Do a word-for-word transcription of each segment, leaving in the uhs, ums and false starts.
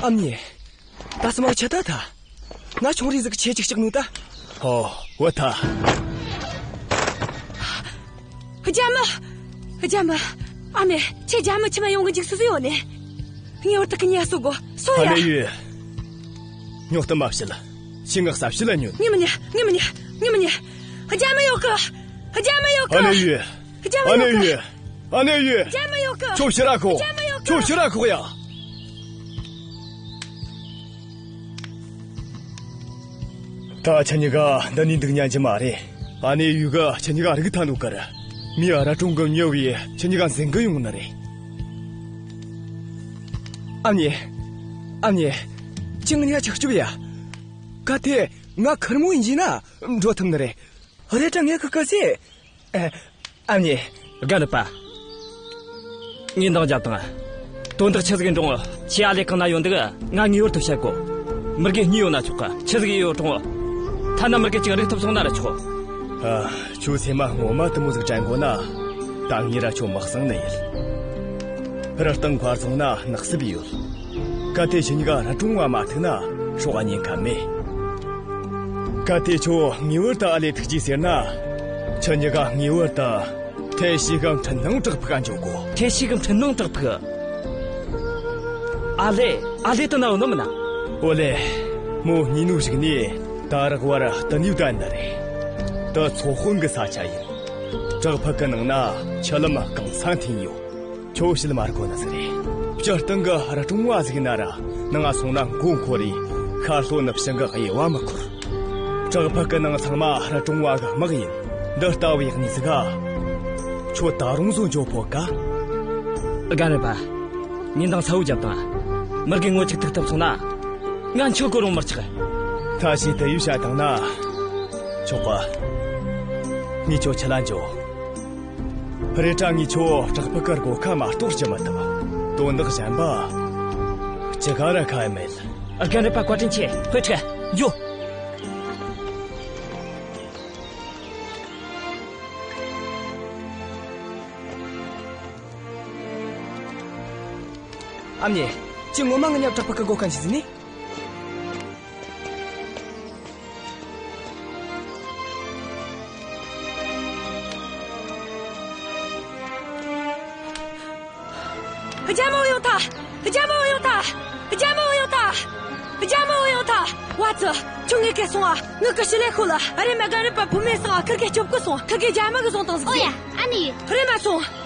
ཨ་མྱེས། ད་སི་མ་ཆ་ད་ཐ། ང་ཆུང་རིགས་ཟིག་ཆེ་ཅིག་ཅིག་ནུ་ད། ཧོ། བུ་ཐ། རྒྱ་མི། རྒྱ་མི། ཨ་མྱེས། ཁྱེད་རྒྱ་མི་ཆི་མ་ཡོང་གི་འཇིགས་སུ་ཡོད་ནི། ངེས་པར་དུ་ཁི་ཉ་སོ་གོ་སོ་ཡ། ཨ་ནེ་ཡུས། ཉོག་ཏུ་མ་བཤད། ཁྱེད་ངག་ས་བཤད་ལ་ཉོན། ངས་མི་ཉན། ངས་མི་ཉན། ངས་མི་ཉན། རྒྱ་མི་ཡོད་གི། རྒྱ་མི་ཡོད་གི། ཨ་ནེ་ཡུས། རྒྱ་མི་ཨ་ནེ་ཡོད་གི། ཡུས། ཨ་ནེ་ཡུས། རྒྱ་མི་ཡོད་གི། ཁྱོད་ཕྱིར་ར་ཁོག་རྒྱ་མི་ཡོད་གི། ཁྱོད་ཕྱིར་ར་ཁོག་ཡ། ད་ཁྱེད་གཉིས་ཀ་འདི་ནས་འདུག་ཉན་གྱི་མ་རེད། ཨ་ནེ་ཡུས་གི་ཁྱེད་གཉིས་ཀ་རིག་ཐལ་ནོ་གི་རེད། མིའི་ར་ཀྲུང་གི་མྱི་བས་ཁྱེད་གཉིས་ཀ་འཛིན་གི་ཡོང་ནི་རེད། ཨ་མྱེས། ཨ་མྱེས། ཁྱེད་ངི་ཉ་ཆག་སྐྱུབ་ཡ། གལ་ཏེ་ང་ཁེར་མོ་ཡིན་གྱི་ན་འགྲོ་ཐུབ་ནི་རེད། རེད་དྲ་ངས་གི་གི་ཟེ། ཨ། ཨ་མྱེས། རྒན་རབས་པ། ངས་འདང་བརྒྱབ་དང་། དོན་དག་ཆི་ཟིག་འགྲོ། ཁྱེད་ཨ་ལེ་གང་ན་ཡོད་འདུག་ང་ངེས་པར་དུ་བཤད་དགོ། མི་རྒན་གཉིས་ཡོད་ན་ཆོག་གི། ཆི་ཟིག་ཡོད་རུང་། ཐ་ན་མི་རྒན་གཅིག་རིག་ཐུབ་སོང་ན་ར་ཆོག་ཨ། ཁྱོད་སེམས་མ་ངོ་མ་དེ་མོ་ཟིག་དྲན་གོ་ན། ད་ངས་ར་ཁྱོད་མི་གསང་ནི་ཡིན། རི་སྟེང་མཁར་རྫོང་ན་ནགས་སྲིབ་ཡོད། གལ་ཏེ་ཁྱེད་གཉིས་ཀ་ར་ཀྲུང་བ་མ་ཐུག་ན་སྲོག་ཉེན་ཁ་མེད། གལ་ཏེ་ཁྱོད་ངེས་པར་དུ་ཨ་ལེ་ཐུག་རྒྱུ་ཟེར་ན། ཁྱེད་གཉིས་ཀ་ངེས་པར་དུ་ཐའེ་ཤི་གི་འཕྲུལ་སྣང་བྲག་ཕུག་ག་འགྱོ་དགོ། ཐའེ་ཤི་གི་འཕྲུལ་སྣང་བྲག་ཕུག་ཨ་ལེ། ཨ་ལེ་དེ་ན་ཡོད་ནི་མིན་ན། ཨོ་ལེ། མོ་གཉིས་ནུ་ཞིག་ནས་ད་རག་བར་དུ་ནུས་ལྡན་ནི་རེད། དེ་ཚོ་དཔོན་གི་ས་ཆ་ཡིན། བྲག་ཕུག་གི་ནང་ན་ཆུ་ལམ་གང་སང་འཐེན་ཡོད། ཁྱོད་བཤད་མ་དགོས་ནི་ཟིག་རེད། སྤྱིར་བཏང་གི་ར་ཀྲུང་བ་ཟིག་ན་ར་ནང་ང་སོང་ན་མགོ་འཁོར་རེ། ཤར་ལྷོ་ནུབ་བྱང་གི་དབྱེ་བ་མི་འཁོར། བྲག་ཕུག་གི་ནང་ཚང་མ་ར་ཀྲུང་བ་གི་དམག་ཡིན། འདི་ལྟ་བུའི་གནས་ཟིག་ག་ཁྱོད་ད་རུང་བཟོ་འཇོག་ཕོད་ཀ་རྒན་རབས་པ། ངས་འདང་ཚ་བོ་བརྒྱབ་དང་། མི་རྒན་ངོ་ཅིག་ཐུག་ཐུབ་སོང་ན། ང་འཆི་གོ་རུང་མི་ཆགས། ད་ཞིག་དེ་ཡུས་བྱ་དང་ན། ཆོག་ག་ངས་ཁྱོད་ཁྲིད་ལ་འགྱོ། རེད་དྲ་ངས་ཁྱོད་བྲག་ཕུག་གི་སྒོ་ཁ་མ་གཏོགས་རྒྱུ་མི་ཐུབ། དོན་དག་གཞན་པ་ཅི་ག་ར་ཁ་ཡ་མེད། རྒན་རབས་པ་བཀའ་དྲིན་ཆེ། ཧོས་ཁྲིད་འགྱོ། ཨ་མྱེས། ཁྱེད་ངོ་མ་ངི་ཉ་བྲག་ཕུག་གི་སྒོ་ཁ་འཁྱེར་ཟིན་ནི། རྒྱལ་མོ་ཡོང་ཐལ། རྒྱལ་མོ་ཡོང་ཐལ། རྒྱལ་མོ་ཡོང་ཐལ། རྒྱལ་མོ་ཡོང་ཐལ། བ་ཙི། ཁྱོད་ངེད་ཀྱི་སོང་ཨ། ངེད་ཀྱི་ཞི་ལེ་ཁོ་ལ། ཨ། རེམ་མ་རྒན་རབས་པ་བུ་མོ་སོང་ཨ། ཁིར་གེ་སྐྱོབ་གི་སོང་། ཁིར་གེ་རྒྱ་མི་གིས་བཟུང་བཏང་ཟིག་ཟེར། ཨོ་ཡ། ཨ་ནི། རེམ་མ་སོང་།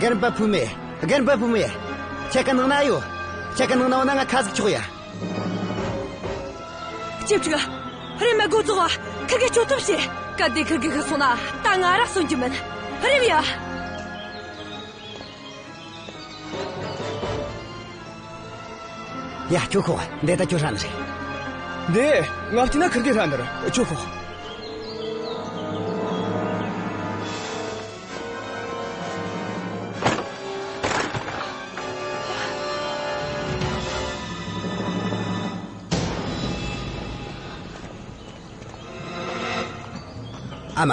རྒན་པ་བུ་མོ། རྒན་པ་བུ་མོ། ཁྱེད་ཀ་ནང་ན་ཡོད། ཁྱེད་ཀ་ནང་ན་ཡོད་ན་ང་ཁ་ཟིག་ཆོག་ཡ། ལྕེབ་ཀྲིག་རེམ་མ་སྒོ་ཙོག་ཁིར་གེ་སྐྱོབ་ཐབས་བྱེད། གལ་ཏེ་ཁིར་གེ་ཤི་སོང་ན་ད་ང་ར་གསོན་རྒྱུ་མིན། རེམ་ཡ། ཡ། ཁྱོད་ཁོ་འདི་ད་ཁྱོད་ཧྲ་ནི་རེད། འདི་ང་བལྟས་ན་ཁིར་གེ་ཧྲ་ནི་རེད། ཁྱོད་ཁོ། ཨ་མ།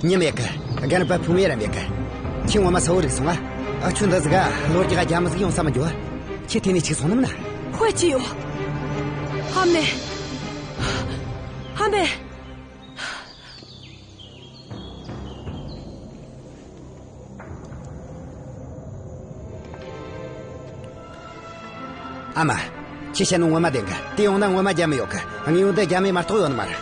ཉི་མ་ཡག་གི། རྒན་པ་བུ་མོ་རེམ་ཡག་གི། ཁྱེད་ངོ་མ་གསལ་བོ་རིག་སོང་ཨ། ཨ། ཁྱོད་འདི་ཟིག་ག་ལོ་རྒྱུས་ག་རྒྱ་མི་ཟིག་ཡོང་ས་མི་འགྱོ་ཨ། ཁྱེད་དེ་ནས་ཆིག་སོང་ནམ་ན། དཔེ་ཅི་ཡོད། ཨ་མེ། ཨ་མེ། ཨ་མ། ཁྱེད་བཤད་ནོ་ངོ་མ་བདེན་གི། དེ་ཡོང་ན་ངོ་མ་རྒྱ་མི་ཡོད་གི། དངོས་ཡོད་འདི་རྒྱ་མི་མ་གཏོགས་ཡོད་ནི་མ་རེད།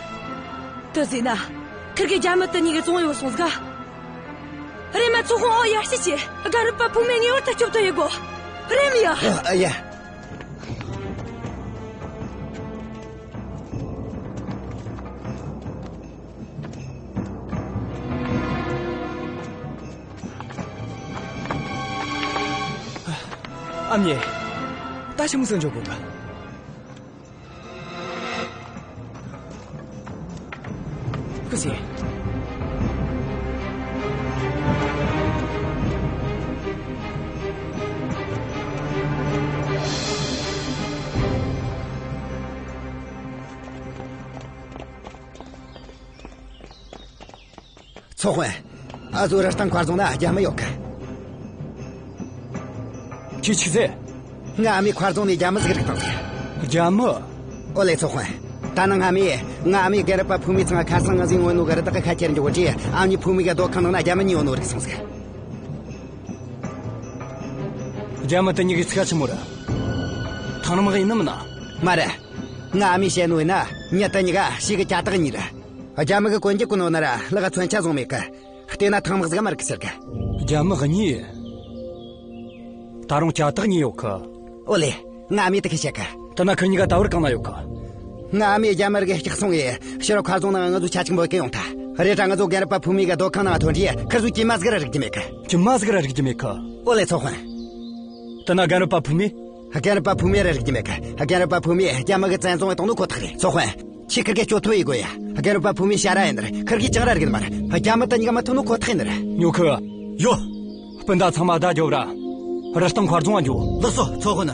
དེ་ཟེར་ན། ཁིར་གེ་རྒྱ་མི་དེ་གཉིས་གི་བཙོང་ཡོད་སོང་ཟིག་ག་རེམ་མ་ཚོ་ཁོང་ཨོ་ཡར་ཞིག་བྱེད། རྒན་རབས་པ་བུ་མོ་ངེས་པར་དུ་སྐྱོབ་ཐུབ་ཡོད་དགོ། རེམ་ཡ། ཨ། ཨ་ཡ། ཨ་མྱེས། ད་ཆི་མོ་ཟིག་འཇོག་དགོས་གི། སྐུ་སྲས། ཚོ་དཔོན། ཨ་ཟོ་རི་སྟེང་མཁར་རྫོང་ན་རྒྱ་མི་ཡོད་གི། ཁྱོས་ཆི་ཟེར། ངའི་ཨ་མས་མཁར་རྫོང་ནས་རྒྱ་མི་ཟིག་རིག་བཏང་ཟིག། རྒྱ་མི། ཨོ་ལེ་ཚོ་དཔོན། ད་ནངས་ངའི་ཨ་མས། ངའི་ཨ་མས་རྒན་རབས་པ་ཕུ་མེ་ཚང་ཁ་སང་ང་ཟིག་ངོ་ནོ་གི་རི་དྭགས་ཁ་ཁྱེར་འཇོག་གི་རྗེས་ཨ་མྱེས་ཕུ་མེ་གི་སྡོད་ཁང་ནང་ན་རྒྱ་མི་གཉིས་ཡོད་ནོ་རིག་སོང་ཟིག། རྒྱ་མི་དེ་གཉིས་ཀྱི་ཚིག་ཆི་མོ་རེད། ཐང་དམག་ཡིན་ནམ་ན། མ་རེད། ངའི་ཨ་མས་བཤད་ནོ་ཡིན་ན་མྱི་དེ་གཉིས་ཀ་ཞེ་གི་ཇ་དག་གཉིས་རེད། རྒྱ་མི་གིས་གོན་རྒྱུ་གོན་ནོ་ན་ར་ལག་མཚོན་ཆ་བཟུང་མེད་གི། བལྟས་ན་ཐང་དམག་ཟིག་མ་རིག་གི་ཟེར་གི། རྒྱ་མི་གཉིས། ད་རུང་ཇ་དག་གཉིས་ཡོད་གི། ཨོ་ལེ། ངའི་ཨ་མས་དེ་གི་བཤད་གི། དེ་ན་ཁི་གཉིས་ཀ་ད་བར་གང་ན་ཡོད་གི། ངའི་ཨ་མས་རྒྱ་མི་རིགས་གཅིག་སོང་ངས་ཕྱི་རུ་མཁར་རྫོང་ནང་ང་ཚོ་ཆ་གཅིག་འབོད་གི་ཡོང་ཐལ། རེད་དྲ་ང་ཚོ་རྒན་རབས་པ་ཕུ་མེ་གི་སྡོད་ཁང་ནང་ཐོན་དུས་ཁིར་ཚོས་གྲིབ་མ་ཟིག་ར་རིག་རྒྱུ་མེད་གི། གྲིབ་མ་ཟིག་ར་རིག་རྒྱུ་མེད་གི། ཨོ་ལེ་ཚོ་དཔོན། དེ་ན་རྒན་རབས་པ་ཕུ་མེ། རྒན་རབས་པ་ཕུ་མེ་ར་རིག་རྒྱུ་མེད་གི། རྒན་རབས་པ་ཕུ་མེ་རྒྱ་མི་གིས་བཙན་བཟུང་བཏང་ནོ་ཁོ་ཐག་རེད་ཚོ་དཔོན། ཁྱོས་ཁིར་གེ་སྐྱོབ་ཐུབ་ཡེ་དགོས་ཡ། རྒན་རབས་པ་ཕུ་མེ་ཞ་ར་ཡིན་ནི་རེད། ཁིར་གིས་ཅང་ར་རིག་ནི་མ་རེད། རྒྱ་མི་དེ་གཉིས་ཀ་མི་ཐུབ་ནོ་ཁོ་ཐག་ཡིན་ནི་རེད། ཉོ་ཁི། ཡོ། སྤུན་ཟླ་ཚང་མ་ཟླ་རྒྱོབ་ར། རི་སྟེང་མཁར་རྫོང་ང་འགྱོ། ལགས་སོ་ཚོ་དཔོན།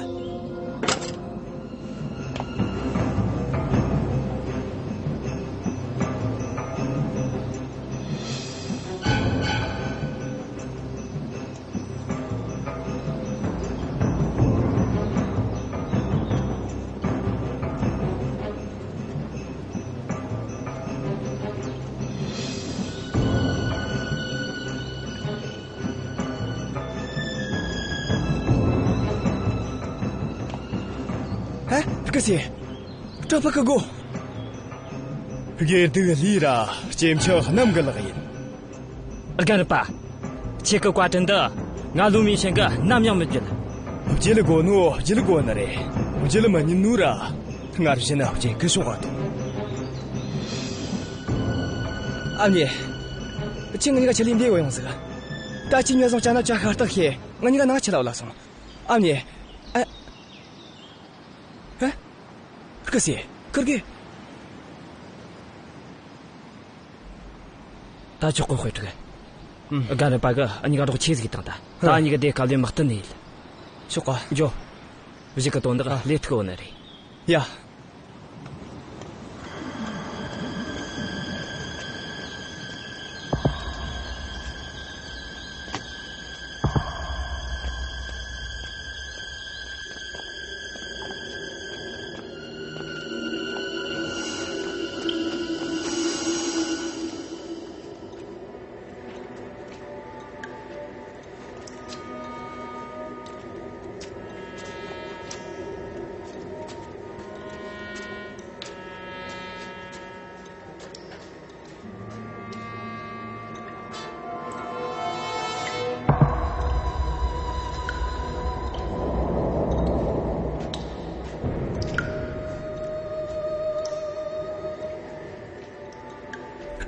ཧ། སྐུ་སྲས། སྐྲག་པ་གི་སྒོ། དགེ་སྡིག་ལས་ར་སྐྱེ་འཆི་རྣམས་ཀྱི་ལག་ཡིན། རྒན་རབས་པ། ཁྱེད་ཀྱི་བཀའ་དྲིན་འདི་ང་ལུ་མིང་ཆེན་གྱིས་ནམ་ཡང་མི་བརྗེད། བརྗེད་དགོས་ནོ་བརྗེད་དགོས་ནི་རེད། བརྗེད་མི་ཉན་ནོ་ར་སྔར་བཞིན་བརྗེད་གི་ཤོག་ཨ་དོ། ཨ་མྱེས། ཁྱེད་ང་གཉིས་ཀ་ཆི་ལས་འདི་བོ་ཡོང་ཟིག། ད་ཁྱེད་ཉོས་སོང་ཅ་ན་ཅ་ཤ་སྟག་ཤེས། ང་གཉིས་ཀ་ནང་ཆི་ལ་བ་ལ་སོང་། ཨ་མྱེས། ཨ། ཧ། སྐུ་སྲས། ཁིར་གེ། ད་ཆོག་གོ་དཔེ་ཕྲུག། ཨུམ། རྒན་རབས་པ་གིས་འུ་གཉིས་ཀ་རོགས་ཆེ་ཟིག་བཏང་ད། ད་ཧ། འུ་གཉིས་ཀ་དེ་སྐབས་ལས་དམག་དོན་ནས་ཡིན། ཆོག་ག། འགྱོ། གཞུག་གི་དོན་དག་ཨ། ལས་ཐུག་འོ་ནི་རེད། ཡ།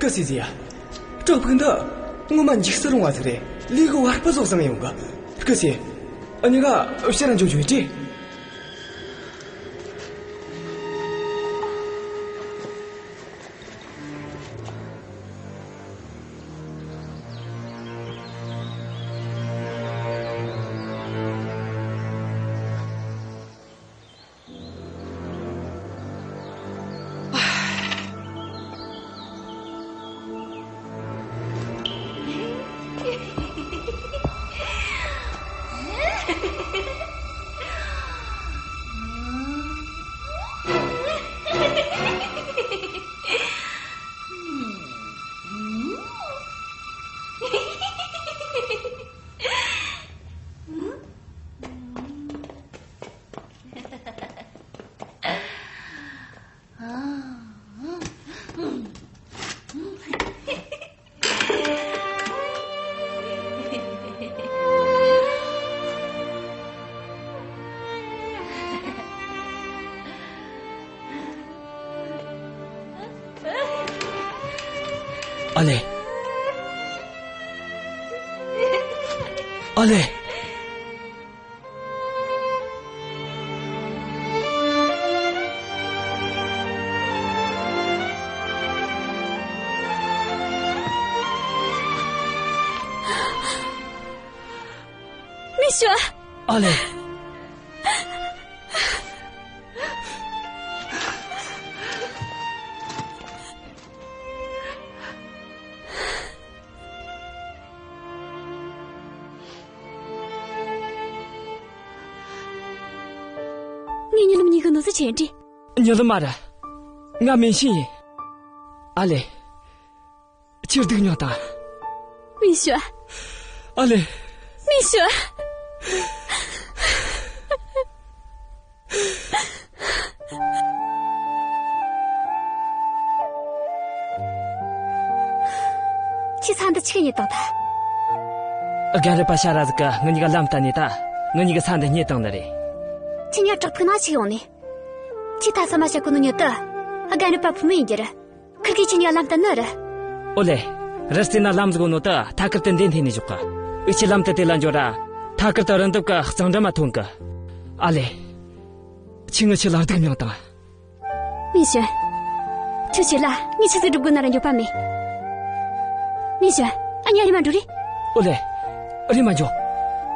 སྐུ་སྲས་ཟེར་ཡ། སྐྲག་ཕུག་འདི་ངོ་མ་འཇིགས་སུ་རུང་བ་ཟིག་རེད། ལས་གི་བ་སྤུ་ཟོག་བཟང་ཡོང་གི། སྐུ་སྲས། འུ་གཉིས་ཀ་ཕྱིར་ར་འགྱོ་རྒྱུ་ཡིན་དྲི། ཨ་ལེ། ཨ་ལེ། མི་ཞོན། ཨ་ལེ། ངས་ཉི་ལམ་གཉིས་ཀྱི་ནོར་ཟི་ཆེན་ཏྲི། ཉི་ལམ་མ་རེད། ང་མིན་ཤིན་ཡིན། ཨ་ལེ། ཁྱོས་སྡུག་མྱོང་དང་། མི་ཞོན། ཨ་ལེ། མི་ཞོན། ཁྱོས་ས་འདི་ཆི་གི་རྙེད་བཏང་ད། རྒན་རབས་པ་ཤ་ར་ཟིག་གིས་ང་གཉིས་ཀ་ལམ་བསྟན་ནས་ད། ང་གཉིས་ཀྱིས་ས་འདི་རྙེད་བཏང་ནི་རེད། ཁྱོས་ངའི་བྲག་ཕུག་ནང་ཆི་ཡོང་ནས། ཁྱོས་ད་ས་མ་བཤད་གོ་ནོ་ཉོ་དུ། རྒན་རབས་པ་བུ་མོ་ཡིན་རྒྱུ་རེད། ཁིར་གིས་ཁྱོས་ངའི་ལམ་བསྟན་ནི་རེད། ཨོ་ལེ། རི་རྩེ་ན་ལམ་ཟིག་ཡོད་ནོ་དེ་ཐད་ཀར་དུ་འདི་འཐེན་ནས་འཇུག་གི། འུ་ཆོས་ལམ་དེ་དེ་ལ་འགྱོ་ར། ཐད་ཀར་དུ་རི་འདབས་ཀྱི་གཙང་འགྲམ་མ་ཐོན་གི། ཨ་ལེ། ཁྱོས་ངེད་ཆོ་ལ་སྡུག་མྱོང་དང་། མི་ཞོན། ཁྱོད་ཆེ་ལ་ངས་ཆི་ཟིག་སྒྲུབ་དགོས་ན་ར་འགྱོད་པ་མེད། མི་ཞོན། ཨ་ནི་ཨ་རི་མ་འགྲོ་རེ། ཨོ་ལེ། ཨ་རི་མ་འགྱོ།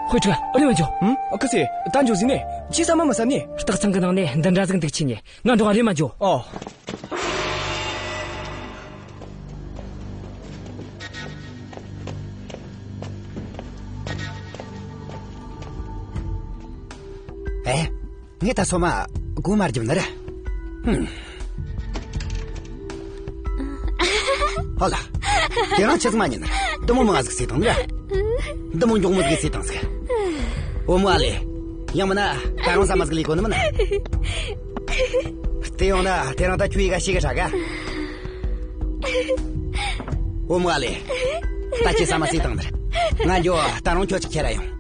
དཔེ་ཁྲིད། ཨ་རི་མ་འགྱོ། ཨུམ། ཨ་ཁུ་སི། ད་འགྱོ་ཟིན་ནས། ཁྱོས་ས་མ་མི་ཟ་ནས། སྟག་ཚང་གི་ནང་ནས་འདི་འདྲ་ཟིག་འདུག་ཆི་ཉེ། ང་འགྲོ། ཨ་རི་མ་འགྱོ། ཨོ། ཨེ། ངས་ད་སོ་མ་སྒོ་མ་བརྒྱབ་ནི་རེད། ཧུམ། ཨོ་ལ། དེ་རིང་ཆི་ཟིག་མ་ཉན་ནི་རེད། འདི་མོ་མང་ཟིག་བསད་བཏང་ནི་རེད། འདི་མོ་མགྱོགས་མོ་ཟིག་བསད་བཏང་ཟིག། བུ་མོ་ཨ་ལེ། ཡང་མིན་ན་ད་རུང་ཟ་མ་ཟིག་ལས་གོ་ནི་མིན་ན། དེ་ཡོང་ན་དེ་རིང་ད་ཁྱོས་ཡི་ག་ཤི་གི་ཧྲ་ག། བུ་མོ་ཨ་ལེ། ད་ཁྱོས་ཟ་མ་བསད་བཏང་ནི་རེད། ང་འགྱོ། ད་རུང་ཁྱོད་ཅིག་ཁྱེར་ར་ཡོང་།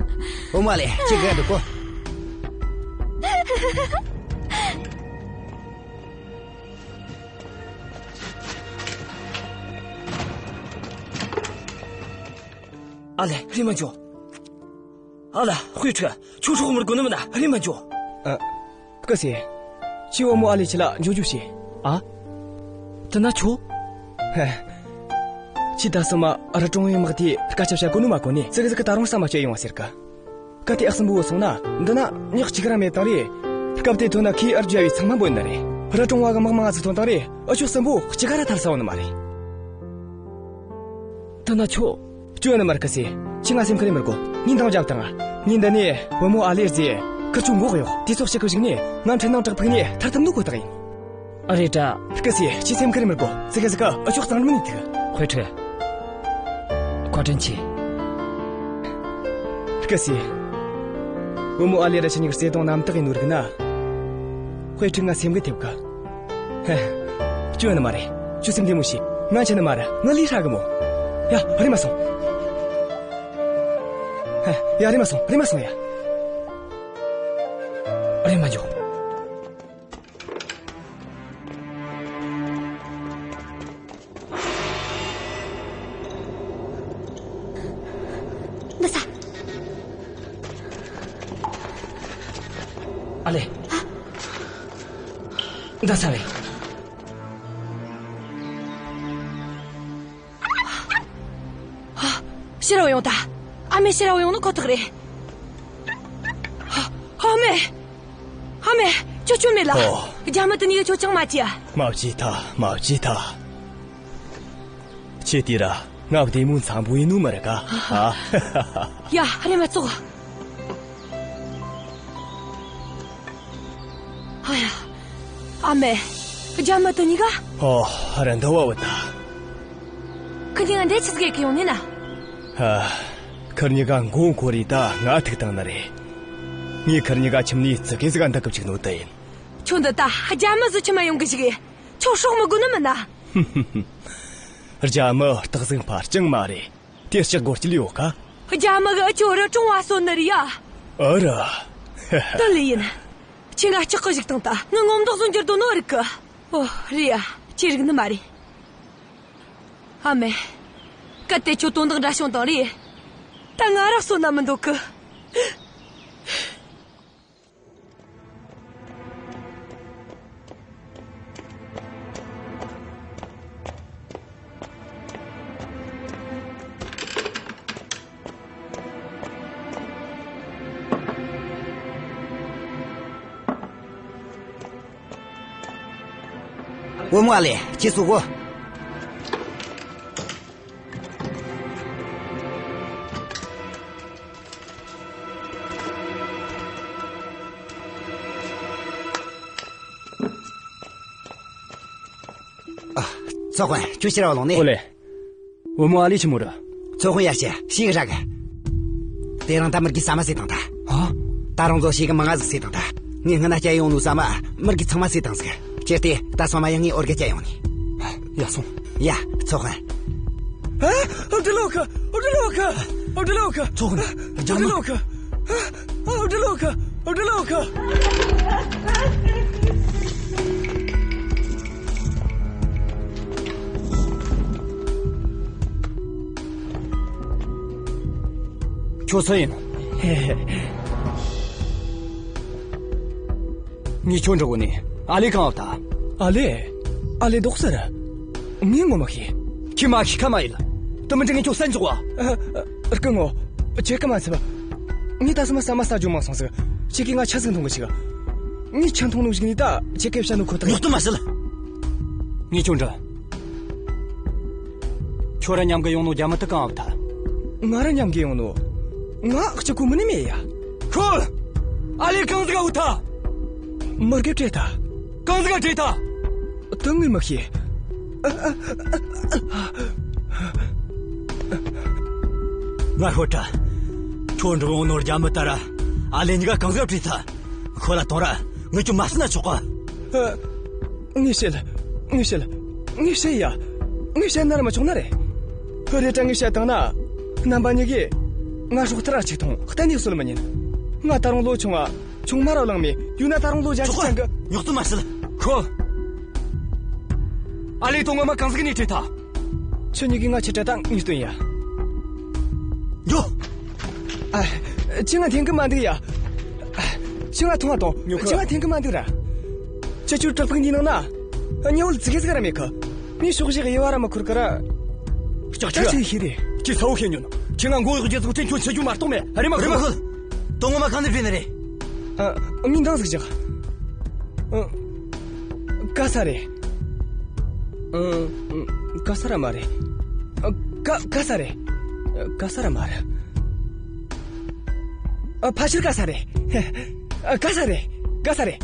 བུ་མོ་ཨ་ལེ། ཁྱོས་ག་འདུག་གོ། ཨ་ལེ། རེམ་མ་འགྱོ། ཨ་ལ། དཔེ་ཁྲིད། ཁྱོད་སྲོག་མི་དགོས་ནི་མིན་ན། རེམ་མ་འགྱོ། ཨ། སྐུ་སྲས། ཁྱོས་བུ་མོ་ཨ་ལེ་ཁྲིད་ལ་འགྱོ་འགྱོ་བྱོས། ཨ། དེ་ན་ཁྱོད། ཧེ། ཁྱོས་ད་སོ་མ་རི་གྲོང་བའི་དམག་དེས་སྐད་ཆ་བཤད་གོ་ནོ་མ་གོ་ནས་ཙི་གེ་ཟིག་གིས་ད་རུང་ཟ་མ་བཅད་ཡོང་བ་ཟེར་གི། གལ་ཏེ་ཨ་གསུམ་པོ་བུད་སོང་ན། འདི་ན་མྱི་གཅིག་ར་མེད་བཏང་རེ། སྐབས་དེ་ཐོན་ན་ཁོས་ཨར་རྒྱབ་བའི་ཚང་མ་འབོད་ནི་རེད། རི་གྲོང་བ་གི་དམག་མང་ང་ཟིག་ཐོན་བཏང་རེ། འུ་ཆོ་གསུམ་པོ་གཅིག་ག་ར་ཐར་ས་ཡོད་ནི་མ་རེད། དེ་ན་ཁྱོད། སྐྱོན་ནི་མ་རེད་སྐུ་སྲས། ཁྱོས་ང་སེམས་ཁུར་རེ་མི་དགོས། ངས་འདང་བརྒྱབ་བཏང་ང་། ངས་འདི་ནས་བུ་མོ་ཨ་ལེ་རྩེ་ཁུར་ཆོ་འགོག་གཡོག། དུས་ཚོད་གཅིག་གི་གཞུག་ནས་ང་འཕྲུལ་སྣང་བྲག་ཕུག་ནས་ཐར་ཐུབ་ནོ་ཁོ་ཐག་ཡིན། ཨ་རེད་དྲ། སྐུ་སྲས། ཁྱོས་སེམས་ཁུར་མི་དགོས། ཙི་གེ་ཟིག་གིས་འུ་ཆོ་གཙང་འགྲམ་ནས་ཐུག། དཔེ་ཁྲིད། བཀའ་དྲིན་ཆེ། སྐུ་སྲས། བུ་མོ་ཨ་ལེ་ར་ཁྱེད་གཉིས་ཀྱི་བརྩེ་དུང་རྣམ་དག་ཡིན་ནོ་རིག་ན། དཔེ་ཁྲིད་ང་སེམས་འགུལ་ཐེབས་གི། ཧེ། སྐྱོན་ནི་མ་རེད། ཁྱོད་སེམས་བདེ་མོ་བྱོས། ང་ཆི་ནི་མ་རེད། ང་ལས་ཧྲ་གི་མོ། ཡ། རེམ་མ་སོང་། ཧེ། ཡ། རེམ་མ་སོང་། རེམ་མ་སོང་ཡ། རེམ་མ་འགྱོ། འདི་ས། ཨ་ལེ། ཨ། འདི་ས་རེད། ཕྱིར་ར་ཡོང་ད། ཨ་མས་ཕྱིར་ར་ཡོང་ནི་ཁོ་ཐག་རེད། ཨ་མས། ཨ་མས། ཁྱོད་སྐྱོན་མེད་ལ། ཨོ། རྒྱ་མི་དེ་གཉིས་ཀས་ཁྱོད་ཅང་མ་བྱས། མ་བྱས་ཐལ། མ་བྱས་ཐལ། ཁྱོས་དེ་ར་ང་བདེ་མོ་འཚམ་པོ་ཡིན་ནོ་མ་རེད་ཀ། ཨ། ཡ། རེམ་མ་ཙོག། ཨ་ཡ། ཨ་མས། རྒྱ་མི་དེ་གཉིས་ཀ། ཨོ། ར་འདི་བ་བུད་ད། ཁི་གཉིས་ཀ་འདི་ཆི་ཟིག་གི་ཡོང་ནི་ན། ཨ། ཁིར་གཉིས་ཀ་མགོ་འཁོར་རེ་ད་ང་ཐུག་བཏང་ནི་རེད། ངས་ཁིར་གཉིས་ཀ་ཁྱིམ་ནས་ཙི་གེ་ཟིག་ག་འདུག་གི་བཅུག་ནོ་དེ་ཡིན། ཁྱོད་འདི་ད་རྒྱ་མི་ཟིག་ཆི་མ་ཡོང་གི་ཞིག། ཁྱོད་སྲོག་མི་དགོས་ནི་མིན་ན། རྒྱ་མི་སྟག་ཟིག་འཕར་རྐྱང་མ་རེད། དེ་ལྕགས་སྒོར་སྐྱིད་ཡོད་ཀ། རྒྱ་མི་གིས་ཁྱོད་རི་གྲོང་བ་གསོད་ནི་རེད་ཡ། ཨ་ར། དེ་ལོས་ཡིན། ཁྱོས་ང་སྐྲག་གི་བཅུག་བཏང་ད། ངའི་ངོ་མདོག་བཟོ་འགྱུར་དོ་ནོ་རིག་གི། ཨོ། རེད་ཡ། ཁྱོས་རིག་ནི་མ་རེད། ཨ་མས། གལ་ཏེ་ཁྱོད་དོན་དག་འདྲ་བྱུང་བཏང་རེ། ད་ང་ར་གསོད་ན་མི་འདོད་གི། བུ་མོ་ཨ་ལེ། ཁྱེད་ཚོ་གོ། ཨ། ཚོགས་དཔོན། ཁྱོད་ཕྱིར་ར་ལོངས་ནས། ཨོ་ལེ། བུ་མོ་ཨ་ལེ་ཆི་མོ་རེད། ཚོགས་དཔོན་ཡར་ཞུ། ཞེ་གི་རག་གི། དེ་རིང་ད་མུར་གེ་ཟ་མ་ཟོས་བཏང་ད། ཨ། ད་རུང་ཟོ་ཞེ་གི་མང་ང་ཟིག་ཟོས་བཏང་ད། ངས་སྔོན་ན་བསྐྱལ་ཡོང་ནོ་ཟ་མ་མུར་གེ་ཚང་མ་ཟོས་བཏང་ཟིག། ཁྱེར་ཏེ་ད་ཚང་མ་ཡང་ངས་འོར་ག་བསྐྱལ་ཡོང་ནི། ཡར་སོང་། ཡ། ཚོགས་དཔོན། ཨ། འབྲི་ལོ་ཁ། འབྲི་ལོ་ཁ། འབྲི་ལོ་ཁ། ཚོགས་དཔོན། རྒྱ་མི། འབྲི་ལོ་ཁ། ཨ། འབྲི་ལོ་ཁ། འབྲི་ལོ་ཁ། ཁྱོད་སུ་ཡིན། ངས་ཁྱོད་འདྲི་གོ་ནི། ཨ་ལེ་གང་བ་ད། ཨ་ལེ། ཨ་ལེ་ལྡོག་ཟེར། ངས་ངོ་མ་ཤེས། ཁྱོས་མ་ཤེས་ཁ་མ་ཡེད། དེ་མི་འདྲ་ངས་ཁྱོད་བསད་འཇོག་བ། ཨ། ཨ། སྐུ་ངོ། ཁྱེད་ཀ་མ་འཚབ། ངས་ད་སོ་མ་ཟ་མ་ཟ་རྒྱུ་མང་སོང་ཟིག། ཁྱེད་ཀྱིས་ང་ཆི་ཟིག་མཐོང་གི་ཆུག། ངས་ཆི་མཐོང་ནོ་ཞིག་ནས་ད་ཁྱེད་ཀ་བཤད་ནོ་ཁོ་ཐག་ཡིན། ཉོག་ཏུ་མ་བཤད། ངས་ཁྱོད་འདྲི། ཁྱོད་ར་མཉམ་གི་ཡོང་ནོ་རྒྱ་མི་དེ་གང་བ་ཐལ། ང་ར་མཉམ་གི་ཡོང་ནོ། ང་གཅིག་པོ་མིན་ནི་མེད་ཡ། ཁྱོད། ཨ་ལེ་གང་ཟིག་ག་བུད་ཐལ། མུར་གེས་བྲོས་ཐལ། གང་ཟིག་ག་བྲོས་ཐལ། དེ་ངས་མི་ཤེས། ང་ཤོད་དྲ། ཁྱོད་འགྲོ་ཡོང་ནོ་རྒྱ་མི་དེ་ར་ཨ་ལེ་གཉིས་ཀ་གང་ཟིག་ག་བྲོས་ཐལ། ཁོ་ལ་དོན་ར་ངས་ཁྱོད་མ་བསད་ན་ཆོག་ག། ཨ། ངས་བཤད། ངས་བཤད། ངས་བཤད་ཡ། ངས་བཤད་ན་ར་མི་ཆོག་ནི་རེད། རེད་དྲ་ངས་བཤད་བཏང་ན། རྣམ་པ་གཉིས་ཀས་ང་སྲོག་ཐར་ར་གཅིག་མཐོང་གཏན་ནས་གསོད་མི་ཉན། ང་ད་རུང་ལོ་ཆུང་ང་། ཆུང་མ་ར་བླངས་མེད། ཡོད་ན་ད་རུང་ལོ་བརྒྱད་ཅུ་ཆོག་ག། ཅན་གི། ཉོག་ཏུ་མ་བཤད། ཁོ། ཨ་ལེ་དོན་ངོ་མ་གང་ཟིག་ནས་བྲོས་ཐལ། ཁྱེད་གཉིས་ཀས་ང་ཆི་དྲ་ད་ངས་སྟོན་ཡ། ཡོ། ཨ། ཁྱེད་ང་འཐེན་གི་མ་འདུག་ཡ། ཨ། ཁྱེད་ང་ཐོང་བ་དང་། ཉོ་གི། ཁྱེད་ང་འཐེན་གི་མ་འདུག་ར། ཁྱེད་ཆོའི་བྲག་ཕུག་འདིའི་ནང་ན་ཉི་འོད་ཙི་གེ་ཟིག་ར་མེད་གི། ངས་ཕྱོགས་བཞིའི་དབྱེ་བ་ར་མི་འཁོར་གི་ར། ལྕགས་ཁྱི། ཆི་ཤེས་རེད། ཁྱོས་གསལ་བོ་བཤད་ཉོན། ཁྱོས་ང་མགོ་གཡོག་རྒྱུ་ཟིག་དྲན། ཁྱོད་འཆི་རྒྱུ་མ་གཏོགས་མེད། རེམ་མ་ཁུར། རེམ་མ་ཁུར། དོན་ངོ་མ་གང་ནས་བྲོས་ནི་རེད། ཨ། ངས་འདང་ཟིག་རྒྱག། ཨ། ག་ས་རེད། ཨ། ག་ས་ར་མ་རེད། ཨ། ག་ག་ས་རེད། ག་ས་ར་མ་རེད། ཨ། ཕལ་ཆེར་ག་ས་རེད། ཨ། ག་ས་རེད། ག་ས་རེད།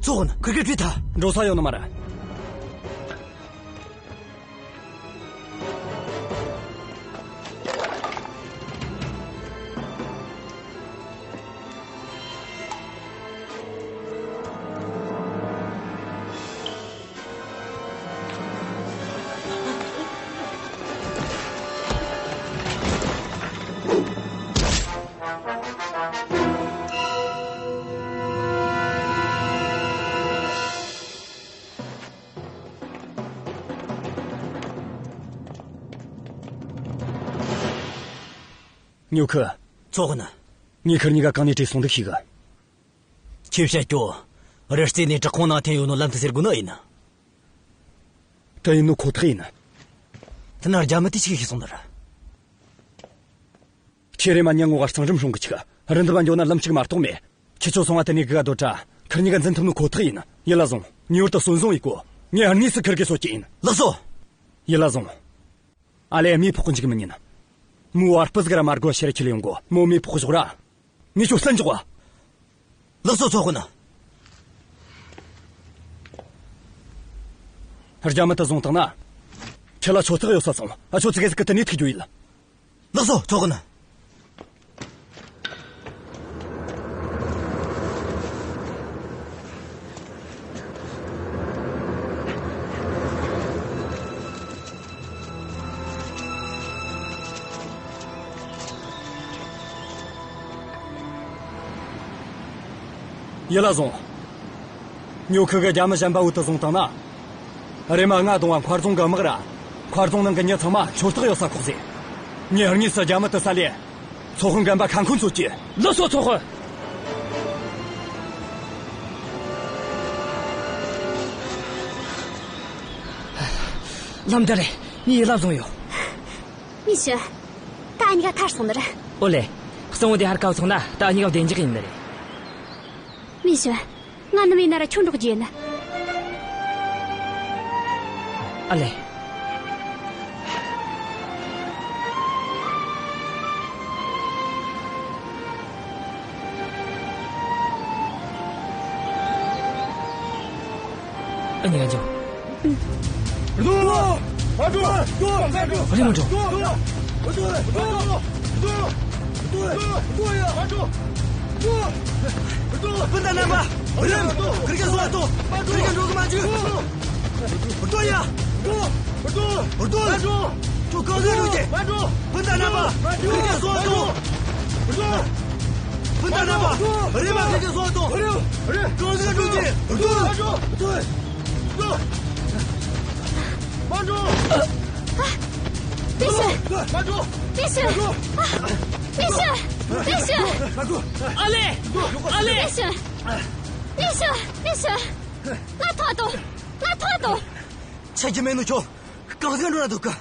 ཚོགས་དཔོན། ཁུར་གེས་བྲོས་ཐལ། འགྲོ་ས་ཡོད་ནི་མ་རེད། ཉོ་ཁུ། ཚོགས་དཔོན། ངས་ཁུར་གཉིས་ཀ་གང་ནས་བྲོས་སོང་འདུག་ཤེས་གི། ཁྱོས་བཤད་རྒྱུ། རི་རྩེ་ནས་བྲག་ཁུང་ནང་འཐེན་ཡོད་ནོ་ལམ་དེ་ཟེར་གོ་ནི་ཡིན། དེ་ཡིན་ནོ་ཁོ་ཐག་ཡིན། དེ་ན་རྒྱ་མི་དེ་ཆི་གི་ཤེས་སོང་ནི་རེད། ཁྱེད་རེམ་མ་མྱི་ངོ་ག་གཙང་རིམ་སྲུང་གི་ཆུག། རི་འདབས་མ་འགྱོ་ན་ལམ་གཅིག་མ་གཏོགས་མེད། ཁྱེད་ཆོ་སོང་བ་དེ་ནས་གི་ག་སྡོད་དྲ། ཁུར་གཉིས་ཀ་འཛིན་ཐུབ་ནོ་ཁོ་ཐག་ཡིན། ཡིད་ལ་ཟུངས། ངེས་པར་དུ་གསོན་བཟུང་ཡེ་དགོས། ངས་དངོས་སུ་ཁུར་གེ་གསོད་རྒྱུ་ཡིན། ལགས་སོ། ཡིད་ལ་ཟུངས། ཨ་ལེ་མེ་ཕོག་གི་འཇུག་མི་ཉན། མོའི་བ་སྤུ་ཟིག་ར་མ་དགོས། ཕྱིར་ཁྲིད་ལས་ཡོང་དགོས། མོ་མེ་ཕོག་ཞོག་ར། ངས་ཁྱོད་བསད་འཇོག་ག། ལགས་སོ་ཚོགས་དཔོན། རྒྱ་མི་དེ་བཟུང་བཏང་ན། ཁྱེད་ལ་ཆོད་ཐག་ཡོད་ས་སོང་། ཨ། ཁྱོད་ཙི་གེ་ཟིག་གི་དེ་ནས་ཐུག་རྒྱུ་ཡིན། ལགས་སོ་ཚོགས་དཔོན། ཡིད་ལ་ཟུངས། ཉོ་ཁུ་གིས་རྒྱ་མི་གཞན་པ་བོ་དེ་བཟུང་བཏང་ན། རེམ་མ་ང་གདོང་བ་མཁར་རྫོང་གི་དམག་ར། མཁར་རྫོང་ནང་གི་མྱི་ཚང་མ་ཆོད་ཐག་ཡོད་ས་ཁོག་ཟེ། ངས་དངོས་སུ་རྒྱ་མི་དེ་བསད་ལས། ཚོགས་དཔོན་རྒན་པ་ཁ་འཁོན་རྩོད་རྒྱུ། ལགས་སོ་ཚོགས་དཔོན། ལམ་འདི་རེད། ངས་ཡིད་ལ་བཟུང་ཡོད། མི་ཤི། ད་འུ་གཉིས་ཀ་ཐར་སོང་ནི་རེད། ཨོ་ལེ། གཙང་བོ་དེ་ཧར་ཁ་བ་སོང་ན་ད་འུ་གཉིས་ཀ་བདེ་འཇགས་ཡིན་ནི་རེད། མི་ཤི། ང་ནམ་ཡིན་ན་ར་ཁྱོད་འགྲོགས་རྒྱུ་ཡིན། ཨ་ལེ། ཨ་ནི་ང་འཇོག་རྡོ། ཨ་འགྲོ། རྡོ། ཨ་ནི་ང་འགྲོ། རྡོ། རྡོ། རྡོ། རྡོ། རྡོ། རྡོ། ཡ། ཨ་འགྲོ། རྡོ། རྡོ། སྤུན་ཟླ་རྣམ་པ། རེམ། ཁིར་ག་སོང་ང་ཐོངས། ཁིར་ག་འགྲོ་གི་མ་འཇུག་རྡོ་ཡ། རྡོ། རྡོ། རྡོ། ཁྱོད་གང་ཟིག་འགྲོ་རྒྱུ། སྤུན་ཟླ་རྣམ་པ། ཁིར་ག་སོང་ང་ཐོངས། སྤུན་ཟླ་རྣམ་པ། རེམ་མ་ཁིར་ག་སོང་ང་ཐོངས། གང་ཟིག་འགྲོ་རྒྱུ། རྡོ། རྡོ། མ་འགྲོ། ཨ། པེ་ཤི། མ་འགྲོ། པེ་ཤི། ཨ། པེ་ཤི། པེ་ཤི། ཨ་ལེ། ཨ་ལེ། པེ་ཤི། པེ་ཤི། པེ་ཤི། ང་ཐོངས་ཐོངས། ང་ཐོངས་ཐོངས། ཆི་རྒྱུ་མེད་ནོ་ཁྱོད། གང་ཟིག་འགྲོ་ན་འདོད་གི།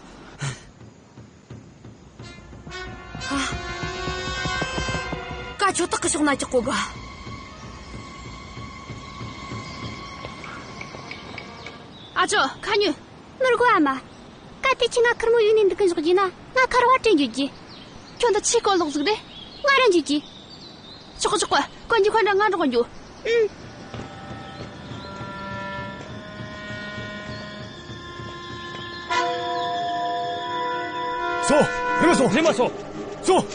ཨ། ཀ་ཁྱོད་ཏག་གི་ཕྱོགས་ན་ཅིག་གོ་གི། ཨ་ཅོ། ཁ་ཉོན། མི་དགོས་ཨ་མ། གལ་ཏེ་ཁྱོས་ང་ཁེར་མོ་གཡུགས་ནས་འདུག་གི་འཇོག་རྒྱུ་ན། ང་ཁ་རོག་བྲོས་འགྱོ་རྒྱུ། ཁྱོད་འདི་ཆི་གོ་ལོག་ཟིག་རེད། ང་ར་འགྱོ་རྒྱུ། ཆོག་གི་ཆོག་གི། གོན་རྒྱུ་ཁོ་འདྲ། ང་འགྲོགས་འགྱོ། ཨུམ། སོང་། རེམ་མ་སོང་། རེམ་མ་སོང་། སོང་།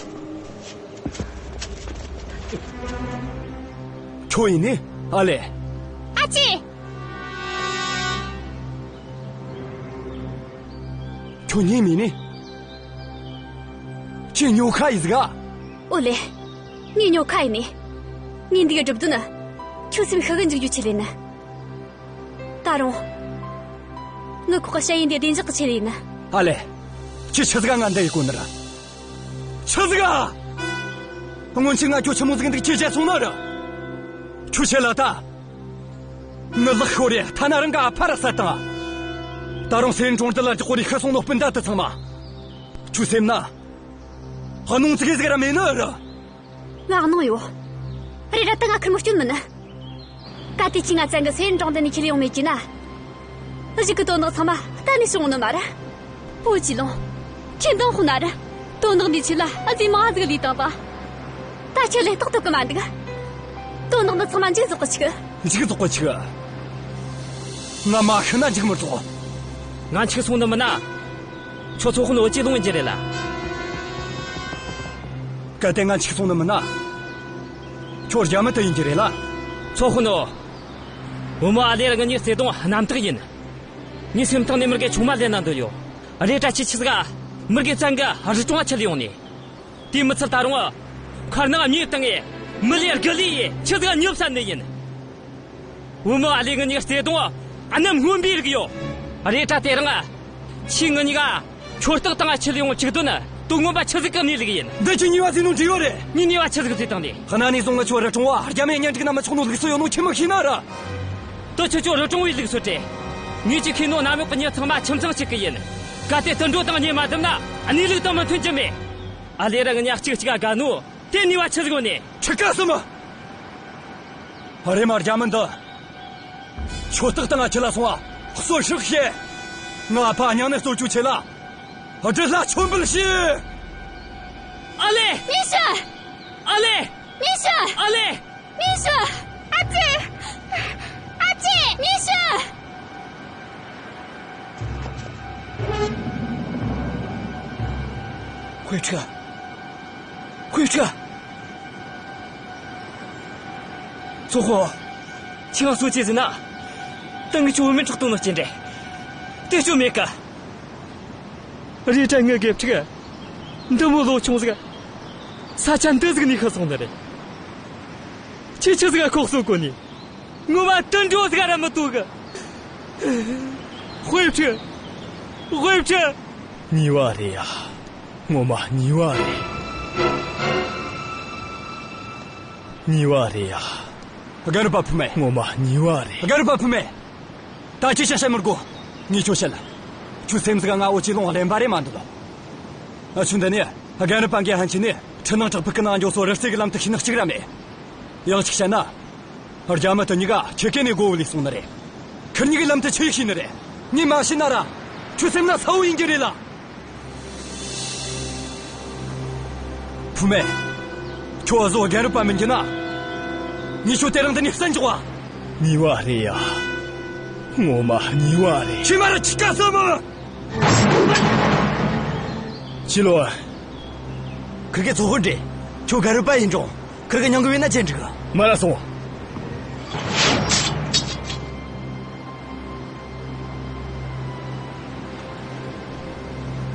ཁྱོད་ཡིན་ནི། ཨ་ལེ། ཨ་ཅེ། ཁྱོད་ཉེས་མེད་ནི། ཁྱོད་ཉོ་ཁ་ཡིན་ཟིག་ག། ཨོ་ལེ། ངས་ཉོ་ཁ་ཡིན་ནི། ངས་འདི་གི་སྒྲུབ་དོན་ནི། ཁྱོད་སེམས་ཤུགས་འཇུག་རྒྱུ་ཆེད་ལས་ནི། ད་རུང་། ངའི་ཁོག་གི་ཞ་ཡི་འདི་བདེ་འཇགས་ཀྱི་ཆེད་ལས་ཡིན། ཨ་ལེ། ཁྱོས་ཆི་ཟིག་ག་ང་འདི་ཡི་གོ་ནི་ར། ཆི་ཟིག་ག། སྔོན་ཆད་ང་ཁྱོད་ཆི་མོ་ཟིག་འདུག་ཁྱོས་བརྗེད་སོང་ནི་ར། ཁྱོའི་ཆེད་ལ་ད། ངའི་ལག་ཤོར་རེ་ཐ་ན་རང་གི་ཨ་ཕ་ར་བསད་བཏང་། ད་རུང་སེ་རན་གྲོང་རྡལ་ལ་རྒྱག་གོ་རེ་ཤི་སོང་ནོ་སྤུན་ཟླ་དེ་ཚང་མ། ཁྱོའི་སེམས་ན། གནོང་ཙིག་གེ་ཟིག་ར་མེད་ནི་ར། ང་གནོང་ཡོད། རེད་ར། ད་ང་ཁེར་མོ་སྐྱོན་མིན། གལ་ཏེ་ཁྱོས་ང་བཙལ་གི་སེ་རན་གྲོང་རྡལ་ནས་ཁྱེར་ཡོང་མེད་རྒྱུ་ན། གཞུག་གི་དོན་དག་ཚང་མ་གཏན་ནས་བྱུང་ནི་མ་རེད། ཨོ་ཅི་ལོང་། ཁྱོས་འདང་ཁོ་ན་ར། དོན་དག་འདིའི་ཆེད་ལ་ཨ་ཙི་མང་ཟིག་ལས་བཏང་བ། ད་ཁྱོད་ལས་རྟོགས་ཐུབ་གི་མ་འདུག་དོན་དག་འདི་ཚང་མ་མཇུག་རྫོགས་གི་ཆུགས། མཇུག་རྫོགས་གི་ཆུགས། ང་མ་ཤི་ན་མཇུག་མི་རྫོགས། ང་འཆུག་སོང་ནི་མིན་ན། ཁྱོད་ཚོ་དཔོན་ཨོ་ཅི་ལོང་ཡིན་རྒྱུ་རེད་ལ། གལ་ཏེ་ང་འཆུག་སོང་ནི་མིན་ན། ཁྱོད་རྒྱ་མི་དེ་ཡིན་རྒྱུ་རེད་ལ། ཚོ་དཔོན་ཨོ། བུ་མོ་ཨ་ལེ་ར་ངེད་གཉིས་བརྩེ་དུང་རྣམ་དག་ཡིན། ངའི་སེམས་གཏིང་ནས་མོ་གི་ཆུང་མ་ལེན་ན་འདོད་ཡོད། རེད་དྲ་ཁྱོས་ཆི་ཟིག་ག་མོ་གི་བཙལ་གི་རི་གྲོང་ང་ཁྲིད་ཡོང་ནས། དེ་མི་ཚད་ད་རུང་། མཁར་ནང་མྱེ་བཏང་ངས་མི་ལས་རྒུད་ལས་ཡས་ཆི་ཟིག་ག་མྱི་བསད་ནི་ཡིན། བུ་མོ་ཨ་ལེ་ངེད་གཉིས་བརྩེ་དུང་གནམ་སྔོན་པོའི་རིགས་ཡོད། རེད་དྲ་དེ་རིང་ཁྱོས་ངེད་གཉིས་ཀ་ཁྱོད་རྟག་བཏང་ང་ཁྲིད་ཡོང་བཅུག་དོན་ནི་དོན་ངོ་མ་ཆི་ཟིག་གི་གནས་ལུགས་ཡིན། འདི་ཁྱོས་ཉེས་པ་བཟོས་ནོ་འདྲ་ཡོད་རེད། ངས་ཉེས་པ་ཆི་ཟིག་བཟོས་བཏང་ནས། གནའ་ནས་བཟུང་ངས་ཁྱོད་རི་གྲོང་བ་རྒྱ་མིའི་གཉེན་སྒྲིག་ན་མི་ཆོག་ནོ་ལུགས་སྲོལ་ཡོད་ནོ་ཁྱོས་མི་ཤེས་ནི་ར། དེ་ཁྱོས་ཁྱོད་རི་གྲོང་བའི་ལུགས་སྲོལ་རེད། ངས་ཁྱོས་ཁྱེར་ནོ་གནམ་འོག་གི་མྱི་ཚང་མ་ཁྱིམ་ཚང་གཅིག་གི་ཡིན། གལ་ཏེ་དུད་འགྲོ་དང་མྱི་མ་བསྡུར་ན་གནས་ལུགས་དང་མི་མཐུན་རྒྱུ་མེད། ཨ་ལེ་ར་ངེད་གཉིས་གཅིག་གཅིག་ག་དགའ་ནོ་དེ་ནུས་པ་ཆི་ཟིག་ཡོད་ནས། ཁྲི་ཀ་གསུམ། རེམ་མ་རྒྱ་མི་འདི། ཁྱོད་རྟག་བཏང་ང་ཁྲིད་ལ་སོང་ང་གསོད་ཧྲག་བྱེད། ང་ཨ་ཕ་མྱ་ངན་གསོད་རྒྱུའི་ཆེད་ལ། སྦྲུལ་ལྷ་མཆོད་འབུལ་བྱེད། ཨ་ལེ། མི་ཤི། ཨ་ལེ། མི་ཤི། ཨ་ལེ། མི་ཤི། ཨ་ཙི། ཨ་ཙི། མི་ཤི། ཧུའེ་ཁྲི། ཧུའེ་ཁྲི། ཚོ་ཧོ། ཁྱེད་རང་སོ་ཅི་ཟེར་ན། ཏང་གི་ཆུ་བོ་མི་ཁྲག་གཏོང་ནོ་སྐྱེ་འདྲེ། དེ་ཆོ་མེད་ཀ། རེད་དྲ་ངའི་དགེ་ཕྲུག་འདི་མོ་ལོ་ཆུང་ཟིག་ས་ཆ་འདི་ཟིག་ནས་ཤི་སོང་ནི་རེད། ཁྱོས་ཆི་ཟིག་ཁོག་གསོ་གོ་ནི། ངོ་མ་དུད་འགྲོ་ཟིག་ར་མི་དོ་གི། ཧུའེ་ཁྲི། ཧུའེ་ཁྲི། ཉེས་པ་རེད་ཡ། ངོ་མ་ཉེས་པ་རེད། ཉེས་པ་རེད་ཡ། རྒན་རབས་པ་བུད་མེད། ངོ་མ་ཉེས་པ་རེད། རྒན་རབས་པ་བུད་མེད། ད་ཁྱོས་ཆ་བཤད་མི་དགོས། ངས་ཁྱོད་བཤད་ལ། ཁྱོའི་སེམས་ཟིག་ག་ང་ཨོ་ཅི་ལོང་གླེན་པ་རེད་མ་འདོད་ལ། ཨ་ཆུ་འདི་ནས་རྒན་རབས་པ་འགས་ཕན་ཆད་ནས་ཁྲི་ནང་བྲག་ཕུག་གི་ནང་འགྱོ་སོ་རི་རྩེ་གི་ལམ་དེ་ཤེས་ནི་གཅིག་ར་མེད། ཡང་གཅིག་བཤད་ན། རྒྱ་མི་དེ་གཉིས་ཀ་ཁྱེད་ཀ་ནས་སྒོ་བུད་ལས་སོང་ནི་རེད། ཁིར་གཉིས་ཀའི་ལམ་དེ་ཆི་ཡིས་ཤེས་ནི་རེད། ངས་མ་ཤེས་ན་ར། ཁྱོད་སེམས་ན་གསལ་བོ་ཡིན་རྒྱུ་རེད་ལ། བུ་མེད། ཁྱོད་བཟོ་རྒན་རབས་པ་མིན་རྒྱུ་ན། ངས་ཁྱོད་དེ་རིང་འདི་ནས་བསད་འཇོག་བ། ཉེས་པ་རེད་ཡ། ངོ་མ་ཉེས་པ་རེད། ཁྱོས་མ་ར་ཁྱི་ཀ་ཟ་མོ། ཆི་ལོ། ཁིར་གེ་ཚོ་ཧོན་ཏེ། ཁྱོད་རྒན་རབས་པ་ཡིན་རུང་། ཁིར་གེ་མྱང་གི་བས་ན་ཅན་འགྲིག་གི། མ་ར་སོང་།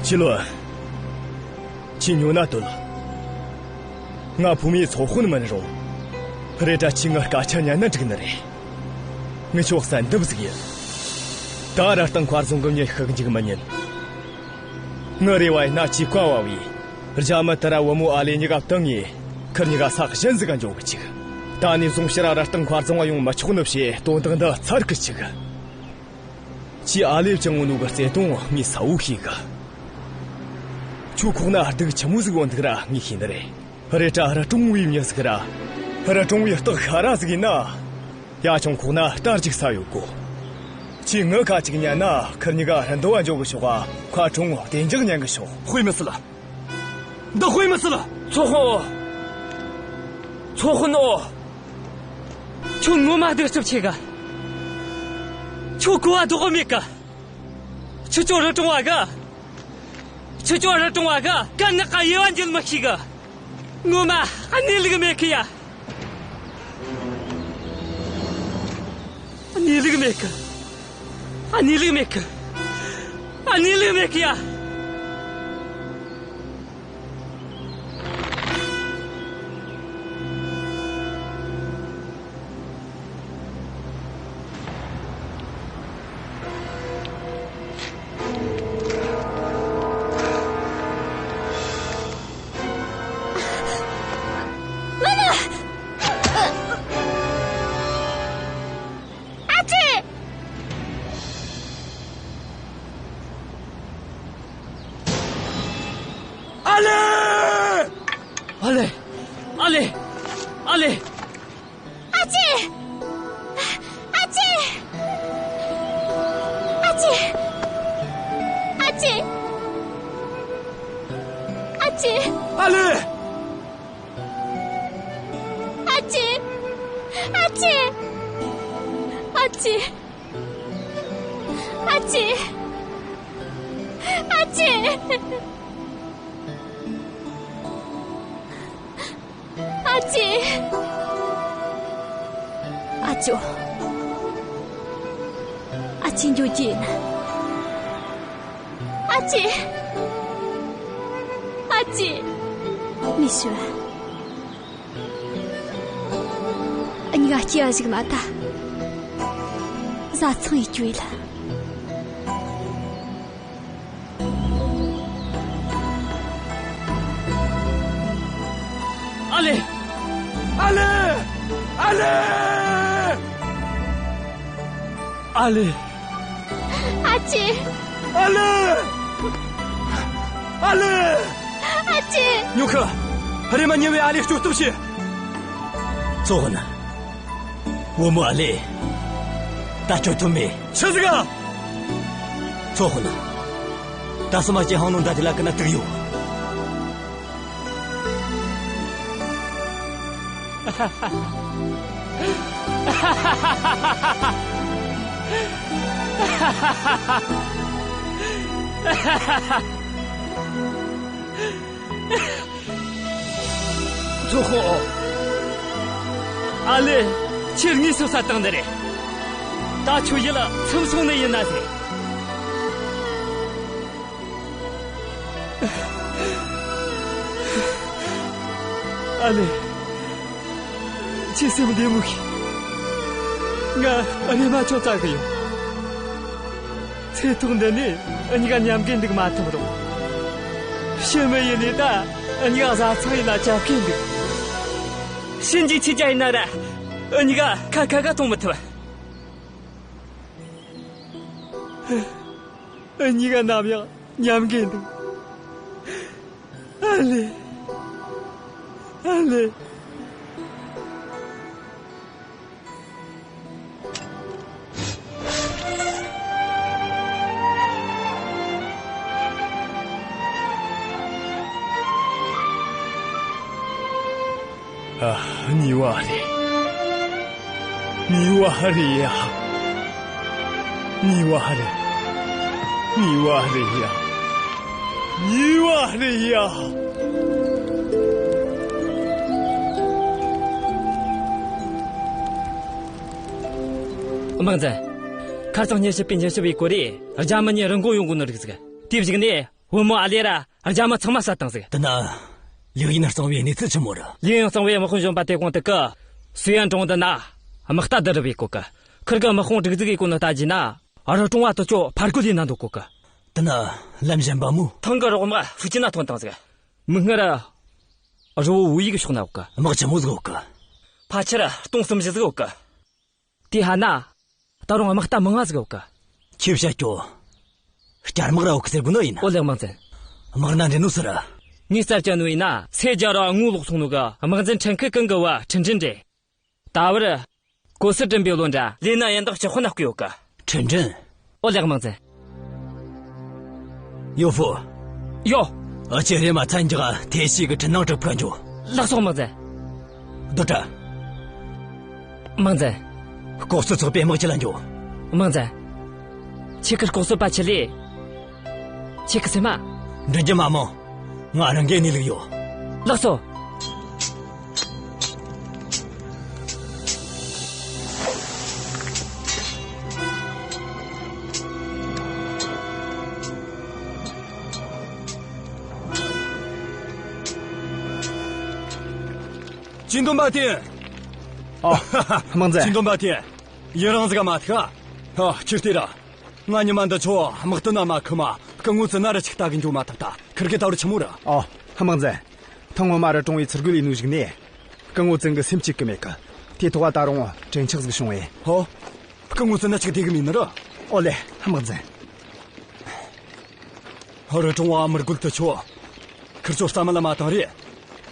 ཆི་ལོ། ཁྱོས་ཉོ་ན་དོད། ང་བུ་མེད་ཚོ་དཔོན་མིན་རུང་། རེད་དྲ་ཁྱོས་ངའི་སྐད་ཆ་ཉན་ན་འགྲིག་ནི་རེད། ངས་ཁྱོད་གསོད་འདེབས་ཟིག་ཡིན། ད་ར་སྟེང་མཁར་རྫོང་གི་མྱི་ཤི་འཇུག་མི་ཉན། ངའི་རེ་བ་ཡིན་ན་ཁྱོས་བཀའ་ཕབ་བས། རྒྱ་མི་དེ་ར་བུ་མོ་ཨ་ལེ་གཉིས་ཀ་བཏང་ངས། ཁིར་གཉིས་ཀ་ས་གཞན་ཟིག་ག་འགྱོ་གི་ཆུག། ད་ནས་བཟུང་ཕྱིར་ར་སྟེང་མཁར་རྫོང་ང་ཡོང་མི་ཆོག་ནི་བྱས། དོན་དག་འདི་ཚར་གི་ཆུག། ཁྱོས་ཨ་ལེ་བཅངས་ནོ་གི་བརྩེ་དུང་ངས་གསལ་བོ་ཤེས་གི། ཁྱོད་ཁོག་ན་སྡུག་ཆི་མོ་ཟིག་ཡོད་འདུག་ར་ངས་ཤེས་ནི་རེད། རེད་དྲ་རི་གྲོང་བའི་མྱི་ཟིག་ར། རི་གྲོང་བའི་སྟག་ཤ་ར་ཟིག་ཡིན་ན། ཡ་ཆུང་ཁོག་ན་རྟ་རྒྱུག་ས་ཡོད་གོ། ཁྱོས་ངའི་ཁ་ཅིག་ཉན་ན། ཁིར་གཉིས་ཀ་རི་མདོ་བ་འགྱོ་གི་ཤོག་ག། མཁར་གྲོང་བདེ་འཇགས་ཉན་གི་ཤོག། དཔེ་མི་སྲིད། འདི་དཔེ་མི་སྲིད། ཚོ་དཔོན། ཚོ་དཔོན་ཨོ། ཁྱོད་ངོ་མ་གདུག་རྩུབ་ཆེ་གི། ཁྱོད་གོ་བ་ལྡོག་གི་མེད་གི། ཁྱེད་ཚོ་རི་གྲོང་བ་གི། ཁྱེད་ཚོ་རི་གྲོང་བ་གི་དཀར་ནག་ག་དབྱེ་བ་འབྱེད་མི་ཤེས་གི། ངོ་མ་གནས་ལུགས་མེད་གི་ཡ། གནས་ལུགས་མེད་གི། གནས་ལུགས་མེད་གི། གནས་ལུགས་མེད་གི་ཡ། ཨ་ཅེ། ཨ་ལེ། ཨ་ལེ། ཨ་ལེ། ཨ་ལེ། ཨ་ཅེ། ཨ་ཅེ། ཨ་ཅེ། ཨ་ཅེ། ཨ་ཅེ། ཨ་ལེ། ཨ་ཅེ། ཨ་ཅེ། ཨ་ཅེ། ཨ་ཅེ། ཨ་ཅེ། ཨ་ཅེ། ཨ་ཅོ། ཨ་ཅེ་འགྱོ་རྒྱུ་ཡིན། ཨ་ཅེ། ཨ་ཅེ། མི་ཤི་བ། འུ་གཉིས་ཀ་སྐྱེ་བ་གཞུག་ན་ད། བཟའ་ཚང་ཡེད་རྒྱུ་ཡིན་ལ། ཨ་ལེ། ཨ་ལེ། ཨ་ལེ། ཨ་ལེ། ཨ་ཅེ། ཨ་ལེ། ཨ་ལེ། ཨ་ཅེ། ཉོ་ཁ། རེམ་མ་ཉེ་བའི་ཨ་ལེ་སྐྱོབ་ཐབས་བྱོས། ཚོ་དཔོན། བུ་མོ་ཨ་ལེ། ད་སྐྱོབ་ཐུབ་མེད། ཆི་ཟིག་ག། ཚོ་དཔོན། ད་སོ་མ་སྐྱེ་ཧང་ནོ་འདྲ་དེ་ལ་ཀི་ན་དུག་ཡོད། ཚོ་དཔོན། ཨ་ལེ། ཁྱེད་ངའི་སོ་ས་བཏང་ནི་རེད། ད་ཁྱོད་ཡིད་ལ་ཚིམ་སོང་ནི་ཡིན་ན་ཟེར། ཨ་ལེ། ཁྱེད་སེམས་བདེ་མོ་བྱོས། ང་རེམ་མ་ཁྱོད་བཙལ་གི་ཡོང་། ཚེ་ཐོག་འདི་ནས་འུ་གཉིས་ཀ་མཉམ་གི་འདུག་མ་ཐུབ་རུང་། ཕྱི་མི་ཡུལ་ནས་ད་འུ་གཉིས་ཀ་བཟའ་ཚང་ཡིན་ལ་རྒྱབ་གི་འདུག། གཤིན་རྗེ་ཆོས་རྒྱལ་ཡིན་ན་ར་འུ་གཉིས་ཀ་ཁ་ཁ་ག་གཏོང་མི་ཐུབ། འུ་གཉིས་ཀ་ནམ་ཡང་མཉམ་གི་འདུག། ཨ་ལེ། ཨ་ལེ། ཨ། གཉིས་པ་རེད། གཉིས་པ་རེད་ཡ། གཉིས་པ་རེད། གཉིས་པ་རེད་ཡ། གཉིས་པ་རེད་ཡ། དམག་འཛིན། ཁ་རྩང་ཉི་ཤུ་པའི་ཉི་ཤུ་བའི་སྐོར་རེད། རྒྱ་མི་གཉིས་རི་མགོ་ཡོང་གོ་ནོ་རིག་ཟིག། དེའི་གཞུག་ནས་བུ་མོ་ཨ་ལེ་ར་རྒྱ་མི་ཚང་མ་བསད་བཏང་ཟིག། དེ་ན། ལིའུ་ཡིན་གཙང་བོའི་གནས་ཚུལ་ཆི་མོ་རེད། ལིའུ་ཡིན་གཙང་བོའི་དམག་དཔོན་གཞོན་པ་དེ་གོང་དུ་གི། སུའེ་ཡན་གྲོང་འདི་ན་དམག་རྟ་བསྡུ་རུ་བའི་སྐོར་གི། ཁིར་གི་དམག་དཔུང་སྒྲིག་འཛུགས་ཡེ་གོ་ནོ་ལྟ་རྒྱུ་ན། རི་གྲོང་བ་དེ་ཚོ་ཕར་རྒོལ་ཡེ་ན་འདོད་གོ་གི། དེ་ན་ལམ་གཞན་པ་མོ། ཐང་གི་རོགས་དམག་ཧྥུ་ཅན་ན་ཐོན་བཏང་ཟིག། མིག་སྔར་རི་བོ་ཝུ་ཡིག་ཕྱོགས་ན་ཡོད་གི། དམག་ཆི་མོ་ཟིག་ཡོད་གི། ཕལ་ཆེར་སྟོང་གསུམ་བཞི་ཟིག་ཡོད་གི། དེ་ཧ་ན། ད་རུང་དམག་རྟ་མང་ང་ཟིག་ཡོད་གི། ཁྱོས་བཤད་རྒྱུ། སྐྱར་དམག་ར་ཡོད་གི་ཟེར་གོ་ནོ་ཡིན། ཨོ་ལེགས་དམག་འཛིན། དམག་སྣ་འདྲེན་ནོ་སུ་རེད། ངས་རྩད་བཅད་ནོ་ཡིན་ན། སུའེ་རྒྱལ་ར་ངོ་ལོག་སོང་ནོ་གི་དམག་འཛིན་ཁྲིན་ཁི་ཀུན་གི་བུ་ཁྲིན་ཀྲིན་རེད། ད་བར། གོ་སི་ཀྲིན་པའི་བློན་འདྲ་ལི་ན་ཡན་དག་སྤྱི་དཔོན་ན་བསྐོས་ཡོད་གི། ཁྲིན་ཀྲིན། ཨོ་ལེགས་དམག་འཛིན། ཡོ་ཧྥུ། ཡོ། ཨ་ཅེ་རེ་མ་ཚན་འཇག་ཐེ་ཤི་གི་ཁྲིན་ནང་གྲུབ་ཁ་འཇོ། ལགས་སོ་དམག་འཛིན། རྡོ་བཀྲ། དམག་འཛིན། ལྐོག་གསོད་ཚོགས་པའི་དམག་ཅི་ལ་འཇོ། དམག་འཛིན། ཁྱེད་ཀྱི་ལྐོག་གསོད་པ་ཆི་ལི། ཁྱེད་ཀྱི་སེམས་མ། འདྲི་རྒྱུ་མ་མང་། ང་རང་གིས་གནས་ལུགས་ཡོད། ལགས་སོ། ཅི་འདོན་པ་དེ། ཨ། དམག་འཛིན། ཅི་འདོན་པ་དེ། ཡི་རང་ཟིག་མ་ཐུག་ཨ། ཁྱེར་ཏེ་ར། ང་ཉི་མ་འདི་ཆོ་དམག་དོན་ན་མ་ཁུ་མ་སྐུ་ངོ་ཙི་ན་ར་ཅིག་ལྟ་གི་འཇུག་མ་ཐུབ་ད། ཁིར་གི་ད་བར་ཆི་མོ་ར། ཨོ། དམག་འཛིན། ཐེངས་སྔོན་མ་རི་གྲོང་བའི་ཚུར་རྒོལ་ལས་ནུ་ཞིག་ནས། སྐུ་ངོ་ཙི་ན་གི་སེམས་གཅིག་གི་མེད་གི། དེ་ཐོག་ད་རུང་དྲན་ཆག་ཟིག་བྱུང་བས། ཧོ། སྐུ་ངོ་ཙི་ན་ཅིག་བདེ་གི་མིན་ནི་ར། ཨོ་ལེ། དམག་འཛིན། རི་གྲོང་བ་མི་རྒོད་དུ་ཆོ། ཁིར་ཆོ་རྩ་མེད་ལ་མ་བཏང་རེ།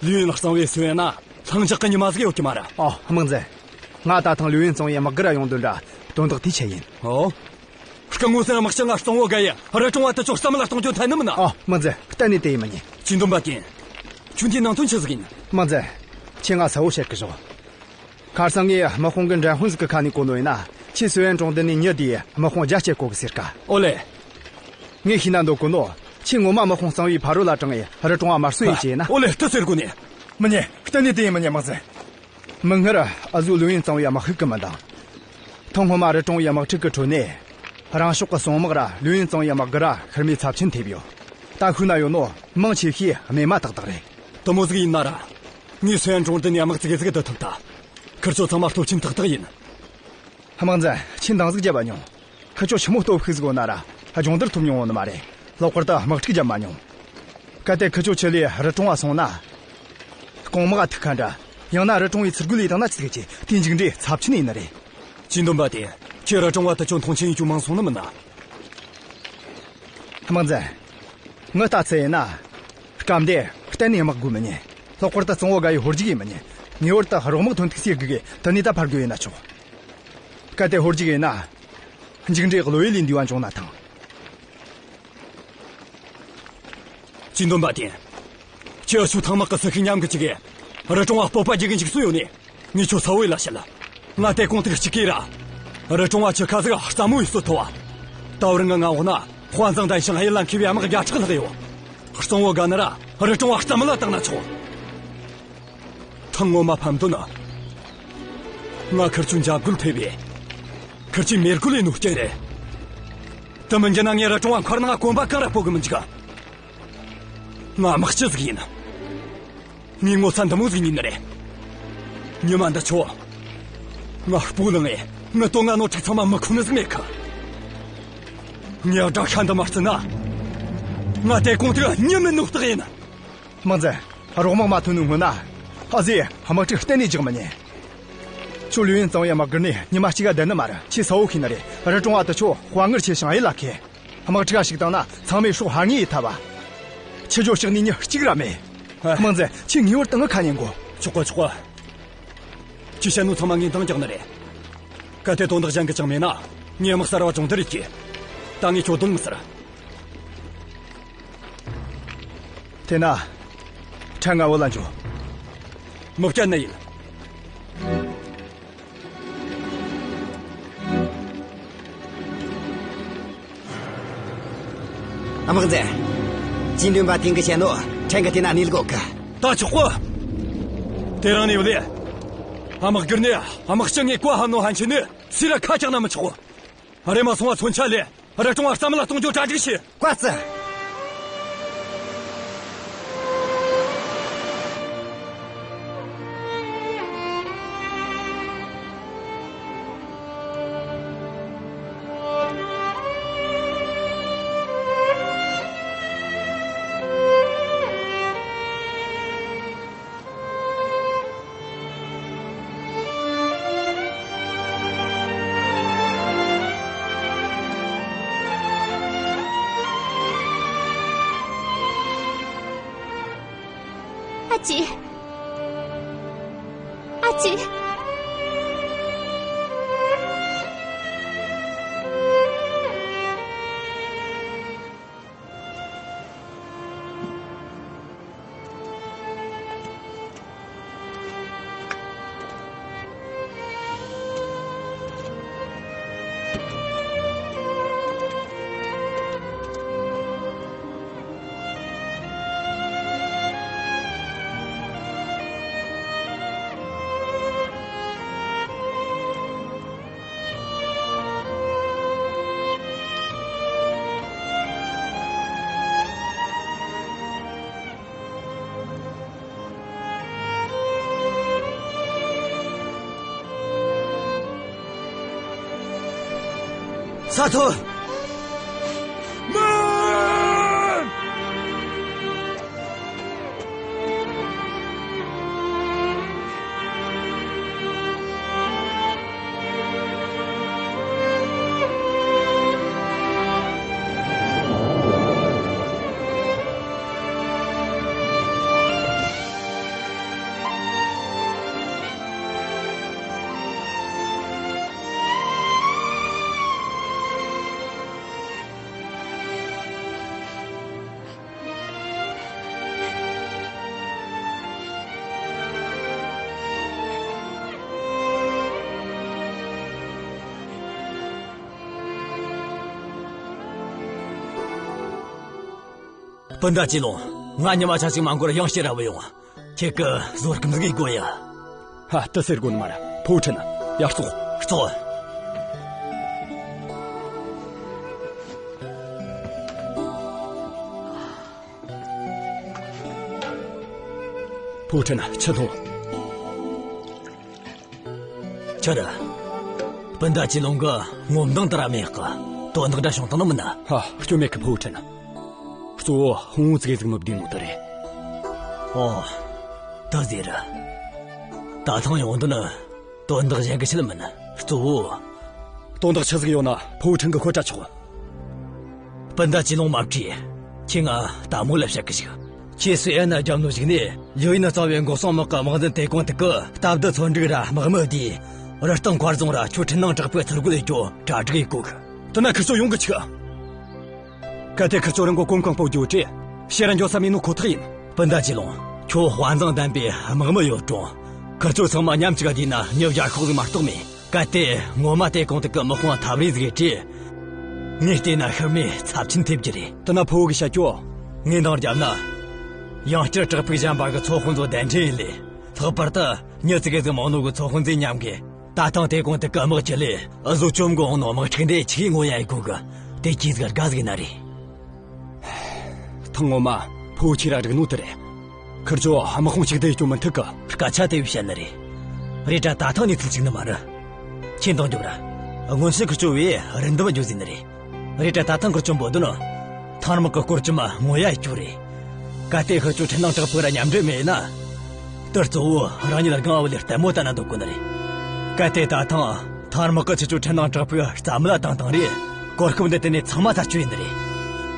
ལིའུ་ཡིན་གཙང་བོའི་སུའེ་ཡན་ན་ལྷིང་འཇགས་ཀྱི་ཉི་མ་ཟིག་ཡོད་ཀྱི་མ་རེད། ཨོ། དམག་འཛིན། ང་ད་ཐེངས་ལིའུ་ཡིན་གཙང་བོའི་དམག་སྒར་ར་ཡོང་དོན་ར་དོན་དག་དེ་ཆེ་ཡིན། ཨོ། སྐུ་ངོ་ཙི་ན་དམག་སྤྱི་ང་གཙང་བོ་བརྒལ་ཡེ་རི་གྲོང་བ་དེ་ཆོ་རྩ་མེད་ལ་གཏོང་རྒྱུ་འཐད་ནི་མིན་ན། ཨོ། དམག་འཛིན། གཏན་ནས་དེ་ཡིན་མི་ཉན། ཅི་འདོན་པ་ཀིན། ཁྱོད་འདིའི་ནང་དོན་ཆི་ཟིག་ཡིན། དམག་འཛིན། ཁྱེད་ང་གསལ་བོ་བཤད་གི་ཞོག། ཁ་སང་ངས་དམག་དཔུང་གི་འགྲན་དཔོན་ཟིག་གི་ཁ་ནས་གོ་ནོ་ཡིན་ན། ཁྱེད་སུའེ་ཡན་གྲོང་རྡལ་ནས་མྱི་བསྡུས་དམག་དཔུང་རྒྱ་སྐྱེད་གོ་གི་ཟེར་ཀ། ཨོ་ལེ། ངས་ཤེས་ན་འདོད་གོ་ནོ། ཁྱེད་ངོ་མ་དམག་དཔུང་གཙང་བོའི་ཕ་རོལ་ལ་དྲངས་ཡེ་རི་གྲོང་བ་དམར་གསོད་ཡེ་རྒྱུ་ཡིན་ན། ཨོ་ལེ། དེ་ཟེར་གོ་ནི། མི་ཉན། གཏན་ནས་དེ་ཡིན་མི་ཉན་དམག་འཛིན། མིག་སྔར་ཨ་ཟོ་ལིའུ་ཡིན་གཙང་བོའི་དམག་ཤུགས་ཀྱི་མི་འདང་། ཐེངས་སྔོན་མ་རི་གྲོང་བའི་དམག་འཁྲུག་གི་ཁྲོད་ནས། རང་ཕྱོགས་ཀྱི་སྲུང་དམག་ར་ལིའུ་ཡིན་གཙང་བོའི་དམག་སྒར་ར་ཤི་རྨས་ཚབས་ཆེན་ཐེབས་ཡོད། ད་ཤུལ་ན་ཡོད་ནོ་མང་ཆེ་ཤོས་རྨས་མ་ཏག་ཏག་རེད། དེ་མོ་ཟིག་ཡིན་ན་ར། ངས་སུའེ་ཡན་གྲོང་རྡལ་ནས་དམག་ཙི་གེ་ཟིག་བསྡུ་ཐུབ་ད། ཁིར་ཆོ་ཚང་མ་སྟོབས་ཆེན་ཏག་ཏག་ཡིན། དམག་འཛིན། ཁྱེད་འདང་ཟིག་རྒྱབ་པ་མྱོང་། ཁི་ཆོ་ཆི་མོ་སྟོབས་ཤུགས་ཟིག་ཡོད་ན་ར། སྦྱོང་བརྡར་ཐོབ་མྱོང་ནི་མ་རེད། ལྷག་པར་དུ་དམག་འཁྲུག་རྒྱབ་མ་མྱོང་། གལ་ཏེ་ཁི་ཆོ་ཆི་ལས་རི་གྲོང་བ་སོང་ན། རྐང་དམག་ག་ཐུག་ཁ་འདྲ། ཡང་ན་རི་གྲོང་བའི་ཚུར་རྒོལ་ལས་བཏང་ན་ཅི་ཟིག་གི་དེའི་མཇུག་འབྲས་ཚབས་ཆེན་ཡིན་ནི་རེད། ཅི་འདོན་པ་དེ། ཁྱེད་རི་གྲོང་བ་དེ་ཆོ་མཐོང་ཆེན་ཡེ་རྒྱུ་མང་སོང་ནི་མིན་ན། དམག་འཛིན། ངའི་ལྟ་ཚུལ་ཡིན་ན། སྐབས་འདིར་གཏན་ནས་དམག་དགོས་མི་ཉན། ལྷག་པར་དུ་གཙང་བོ་བརྒལ་ཡེ་ཧོལ་རྒྱུག་ཡེ་མི་ཉན། ངེས་པར་དུ་རོགས་དམག་ཐོན་ཐུག་སའི་དགུ་གི་དེ་ནས་ད་ཕར་རྒོལ་ཡེ་ན་ཆོག། གལ་ཏེ་ཧོལ་རྒྱུག་ཡེ་ན། མཇུག་འབྲས་བློ་ཡུལ་ལས་འདས་པ་འབྱུང་ན་ཐང་། ཅི་འདོན་པ་དེ། ཁྱེད་ཆོ་ཐང་དམག་གི་སུ་ཤིག་མཉམ་གི་ཅིག་གིས་རི་གྲོང་བ་སྤོབས་པ་རྒྱས་གི་འཇུག་སྲོལ་ཡོད་ནི། ངས་ཁྱོ་གསལ་བོ་ཡེ་ལ་བཤད་ལ། ང་དེ་གོང་ཐུག་གཅིག་གིས་ར། རི་གྲོང་བ་ཆི་ཁ་ཟིག་རྩ་མོ་ཡེ་གསོད་ཐུབ་བ། ད་བར་ང་མངའ་འོག་ན་དཔའ་མཛངས་ལྡན་ཞིང་གཡུལ་ལ་མཁས་པའི་དམག་བརྒྱ་ཕྲག་ལྷག་ཡོད། གཙང་བོ་བརྒལ་ན་ར་རི་གྲོང་བ་རྩ་མེད་ལ་བཏང་ན་ཆོག། ཐེངས་སྔོན་མ་ཕམ་དོན་ནི། ང་ཁིར་ཆོའི་འཇབ་རྒོལ་ཐེབས་པས། ཁིར་ཆོས་མེ་རྒོལ་ཡེ་ནོའི་རྐྱེན་རེད། དེ་མིན་རྒྱུ་ན་ངས་རི་གྲོང་བ་མཁར་ནང་གོམ་པ་གང་ར་སྤོ་གི་མི་འཇུག། ང་དམག་སྤྱི་ཟིག་ཡིན། ངས་ངོ་ཚ་འདི་མོ་ཟིག་ཉིད་ནི་རེད། ཉི་མ་འདི་ཆོ། ང་སྤོ་ལངས་ངས་ངི་དོན་ང་ནོར་འཁྲུལ་ཚང་མ་མི་ཁུག་ནི་ཟིག་མེད་གི། ངས་དགྲ་ཤ་འདི་མ་བརྩིས་ན། ང་དེ་གོང་ཐུག་མྱི་མིན་ནོའི་རྟགས་ཡིན། དམག་འཛིན། རོགས་དམག་མ་ཐོན་ནོའི་སྔོན་ན། ཨ་ཟེ། དམག་འཁྲུག་གཏན་ནས་རྒྱག་མི་ཉན། ཁྱོད་ལིའུ་ཡིན་གཙང་བོའི་དམག་སྒར་ནས་ཉི་མ་གཅིག་ག་བསྡད་ནི་མ་རེད། ཁྱོས་གསལ་བོ་ཤེས་ནི་རེད། རི་གྲོང་བ་དེ་ཆོ་དཔའ་ངར་ཆེ་ཞིང་གཡུལ་ལ་མཁས། དམག་འཁྲུག་ག་ཞུགས་བཏང་ན་ཚང་མས་སྲོག་ཕར་ངོས་ཡེ་ཐུབ་བ། ཁྱེད་ཆོ་ཕྱག་ནས་མྱི་གཅིག་ར་མེད། ཨ། དམག་འཛིན། ཁྱོས་ངེས་པར་དུ་ངའི་ཁ་ཉན་དགོས། ཆོག་གོ་ཆོག་གོ། ཁྱོས་བཤད་ནོ་ཚང་མ་ངས་འདང་རྒྱག་ནི་རེད། གལ་ཏེ་དོན་དག་གཞན་གི་ཅང་མེད་ན། ངས་དམག་གསར་བ་སྦྱོང་བརྡར་ཡེ་རྒྱུ། ད་ངས་ཁྱོ་གདོན་མི་ཟེར། དེ་ན། ཁྲ་ང་བོ་ལ་འཇོག། མི་སྐྱོན་ནི་ཡིན། དམག་འཛིན། ཅི་འདོན་པ་ཐེངས་གི་བཤད་ནོ། ཕྲན་གི་དེ་ན་གནས་ལུགས་གི། ད་ཆོག་གོ། དེ་རིང་ནས་བླེ། དམག་སྒར་ནས་དམག་སྤྱི་ངས་བཀའ་ཕབ་ནོ་ཧན་ཆི་ནས་སུས་ར་ཁ་གྲག་ན་མི་ཆོག་གོ། རེམ་མ་སོང་བ་མཚོན་ཆ་ལས་རི་གྲོང་བ་རྩ་མེད་ལ་གཏོང་རྒྱུ་གྲ་སྒྲིག་བྱོས། བཀའ་སྩལ། ཨ་ཅེ། ཨ་ཅེ། ས་ཐོ། སྤུན་ཟླ་ཅི་ལོང་། ང་ཉི་མ་ཆ་ཞིག་མ་འགོར་ཡང་ཕྱིར་ར་བུད་ཡོང་། ཁྱེད་ཀྱི་བཟོད་སྒོམ་ཟིག་དགོས་ཡ། ཧ། དེ་ཟེར་དགོས་ནི་མ་རེད། ཕུ་བོ་ཁྲིན། ཡར་ཙོག་ཙོག་ཕུ་བོ་ཁྲིན། ཕྱི་ལོགས། ཆི་རེད། སྤུན་ཟླ་ཅི་ལོང་གི་ངོ་མདངས་དེ་ར་མེད་གི། དོན་དག་འདྲ་བྱུང་བཏང་ནི་མིན་ན། ཧ། སྐྱོན་མེད་གི་ཕུ་བོ་ཁྲིན། གཙོ་བོ་ཧུང་ཙིག་ཟིག་མི་བདེ་ནོ་དེ་རེད། ཨོ། ད་ཟེར། ད་ཐེངས་ཡོང་དོན་ནི་དོན་དག་གཞན་གི་ཆེད་མིན། གཙོ་བོ། དོན་དག་ཆི་ཟིག་ཡོད་ན་ཕུ་བོ་ཁྲིན་གི་ཤོད་དྲ་ཆོག་སྤུན་ཟླ་ཅི་ལོང་མ་ཁྲིད། ཁྱེད་ང་ལྟད་མོ་ལ་བཤད་གི་ཞིག་ཁྱེད་སུའེ་ཨན་ན་རྒྱབ་ནོ་ཞིག་ནས་ལིའུ་ཡིན་གཙང་བའི་འགོག་སྲུང་དམག་གི་དམག་འཛིན་དེ་གོང་དུ་གི་སྟབས་བདེ་ཚོན་སྒྲིག་ར་དམག་མི་བསྡུས། རི་སྟེང་མཁར་རྫོང་ར་ཁྱོད་འཕྲུལ་སྣང་དྲག་པོས་ཚུར་རྒོལ་ཡེད་རྒྱུ་གྲ་སྒྲིག་ཡེད་གོ་གི། དེ་ན་ཁི་ཆོ་ཡོང་གི་ཆུག་གལ་ཏེ་ཁི་ཆོ་རང་མགོ་གོམ་གང་སྤོ་རྒྱུ་བྲེ་ཕྱིར་ར་འགྱོ་ས་མེད་ནོ་ཁོ་ཐག་ཡིན། སྤུན་ཟླ་ཅི་ལོང་། ཁྱོད་དཔའ་མཛངས་ལྡན་པའི་དམག་མི་ཡོད་རུང་། ཁི་ཆོ་ཚང་མ་མཉམ་གཅིག་བསྡུས་ན་མྱི་བརྒྱ་ཤོག་ཟིག་མ་གཏོགས་མེད། གལ་ཏེ་ངོ་མ་དེ་གོང་དུ་གི་དམག་དཔུང་ཐབས་རེས་ཟིག་བྲེ། ངས་བལྟས་ན་ཤི་རྨས་ཚབས་ཆེན་ཐེབས་རྒྱུ་རེད། དེ་ན་ཕུ་བོ་གི་བཤད་རྒྱུ། ངས་འདང་བརྒྱབ་ན། ཡང་བསྐྱར་བྲག་ཕུག་གཞན་པ་གི་ཚོ་དཔོན་ཚོ་གདན་འདྲེན་ཡེད་ལས། ལྷག་པར་དུ་མྱི་ཙི་གེ་ཟིག་མང་ནོ་གི་ཚོ་དཔོན་ཚོ་མཉམ་གི། ད་ཐེངས་དེ་གོང་དུ་གི་དམག་སྤྱི་ལས་བཟོ་བཅོམ་གི་འོང་ནོ་དམག་འཁྲུག་འདི་ཆི་གི་ངོ་ཡ་ཡི་གོ་གི། དེ་ཅི་ཟིག་དགའ་ཟིག་ན་རེད། ཐེངས་ངོ་མ་ཕུ་བོ་ཁྱེད་ར་རིག་ནོ་དེ་རེད། ཁིར་ཆོ་དམག་དཔུང་གཅིག་སྡུད་སྐྱོང་མི་ཐུབ་གི། སྐད་ཆ་དེ་བས་བཤད་ནི་རེད། རེད་དྲ་ད་ཐེངས་གནས་ཚུལ་གཅིག་ནི་མ་རེད། ཁྱེད་འདང་རྒྱོབ་ར། སྔོན་ཆད་ཁིར་ཆོ་བས་རིན་འདེབས་འགྱོ་ཟིན་ནི་རེད། རེད་དྲ་ད་ཐེངས་ཁིར་ཆོ་འབོད་དོན་ནི། ཐང་དམག་གི་སྐོར་ཅི་མ་ངོ་ཡ་ཡི་རྒྱུ་རེད། གལ་ཏེ་ཁིར་ཆོ་འཕྲུལ་སྣང་དྲག་པོ་ར་མཉམ་འབྲེལ་མེད་ན། དེར་གཙོ་བོ་རང་ཉིད་ལ་སྒང་བ་ལས་ལྟད་མོ་ལྟ་ན་འདོད་གོ་ནི་རེད། གལ་ཏེ་ད་ཐེངས་ཐང་དམག་གི་ཁྱེད་ཆོ་འཕྲུལ་སྣང་དྲག་པོའི་རྩ་མེད་ལ་བཏང་བཏང་རེད། གོ་སྐབས་འདི་དེ་ནས་ཚང་མ་ཐར་ཆོད་ཡིན་ནི་རེད།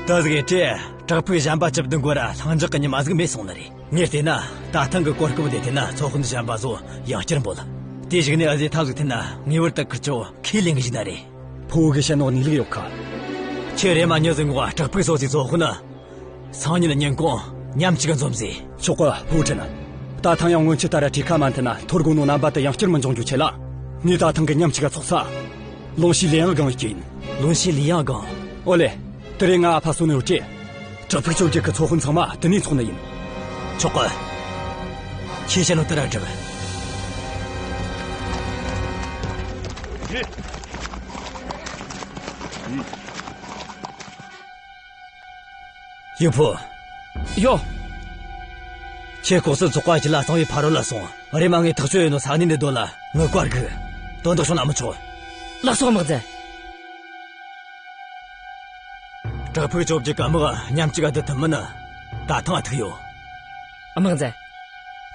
དེ་ཟིག་ཡིན་དུས་དྲག་པོའི་གཞན་པ་བཅུ་བདུན་གོ་ར་ལྷིང་འཇགས་ཀྱི་ཉི་མ་ཟིག་མེད་སོང་ནི་རེད། ངས་བལྟས་ན་ད་ཐེངས་ཀྱི་གོ་སྐབས་འདི་དེ་ན་ཚོ་དཔོན་གཞན་པ་ཚོ་ཡང་བསྐྱར་འབོད། དེའི་གཞུག་ནས་འུ་ཟོས་ཐབས་ཟིག་འཐེན་ན་ངེས་པར་དུ་ཁིར་ཆོ་ཁས་ལེན་གི་ཞིག་ན་རེད། ཕུ་བོ་གི་བཤད་ནོ་གནས་ལུགས་ཡོད་ཁ། ཁྱེད་རེམ་མ་མྱི་ཟིག་འགོ་དྲག་པོའི་སོ་སོའི་ཚོ་དཔོན་ནི། སང་ཉིན་ཉིན་གུང་མཉམ་གཅིག་འཛོམས་ཟེར། ཆོག་གི། ཕུ་བོ་ཁྲིན། ད་ཐེངས་ཡང་སྔོན་ཆད་ལྟར་གྲོས་ཁ་མ་མཐུན་ན་འཐོར་དགོས་ནོ་རྣམ་པ་དེ་ཡང་བསྐྱར་མི་འབྱུང་རྒྱུའི་ཆེད་ལ། ངས་ད་ཐེངས་གི་མཉམ་གཅིག་ག་ཚོགས་ས། ལུང་ཤི་ལི་ཡང་སྒང་བྱེད་རྒྱུ་ཡིན། ལུང་ཤི་ལི་ཡང་སྒང་། ཨོ་ལེ། དེ་རིང་ང་ཨ་ཕ་སོ་ནས་ཡོད་ཀྱི། བྲག་ཕུག་བཅོ་བརྒྱད་ཀྱི་ཚོ་དཔོན་ཚང་མ་དེ་ནས་ཚོགས་ནི་ཡིན། ཆོག་གི། ཁྱེད་བཤད་ནོ་དེ་ར་སྒྲུབ། ཡུ་ཕུ། ཡོ། ཁྱེད་ལྐོག་ཟ་ཚོགས་པ་ཁྲིད་ལ་གཙང་བོའི་ཕ་རོལ་ལ་སོང་། རེམ་མ་ངས་ཐག་གཅོད་ཡོད་ནོ་ས་གནས་འདི་སྡོད་ལ་ངའི་བཀའ་སྒུག། དོན་དག་བྱུང་ན་མི་ཆོག། ལགས་སོ་དམག་མཛད། བྲག་ཕུག་བཅོ་བརྒྱད་ཀྱི་དམག་མཉམ་གཅིག་ག་བསྡུ་ཐུབ་མིན་ནི་ད་ཐེངས་ཐུག་ཡོད། དམག་མཛད།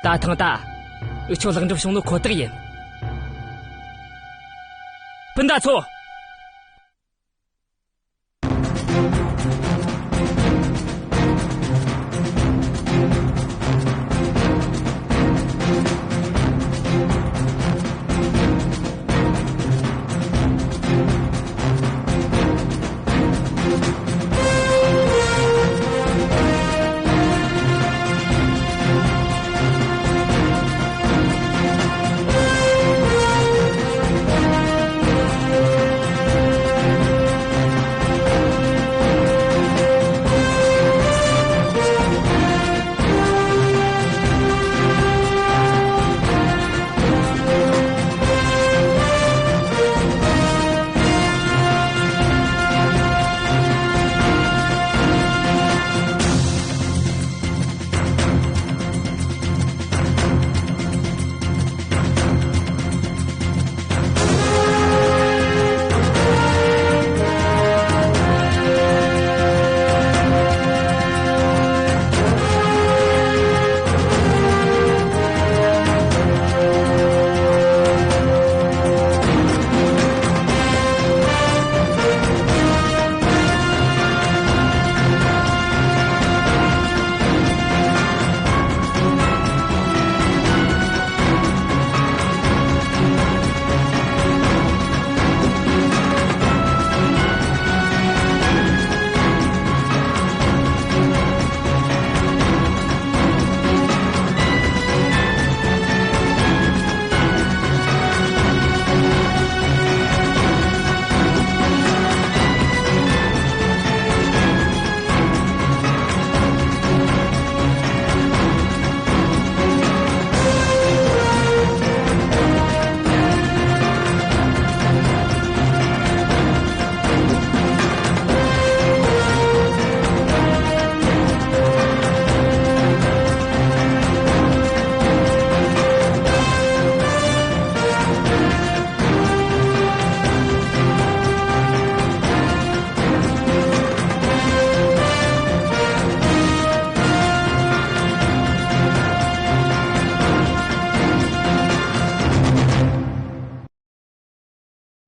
ད་ཐེངས་ད་འུ་ཆོ་ལེགས་འགྲུབ་བྱུང་ནོ་ཁོ་ཐག་ཡིན། སྤུན་ཟླ་ཚོ།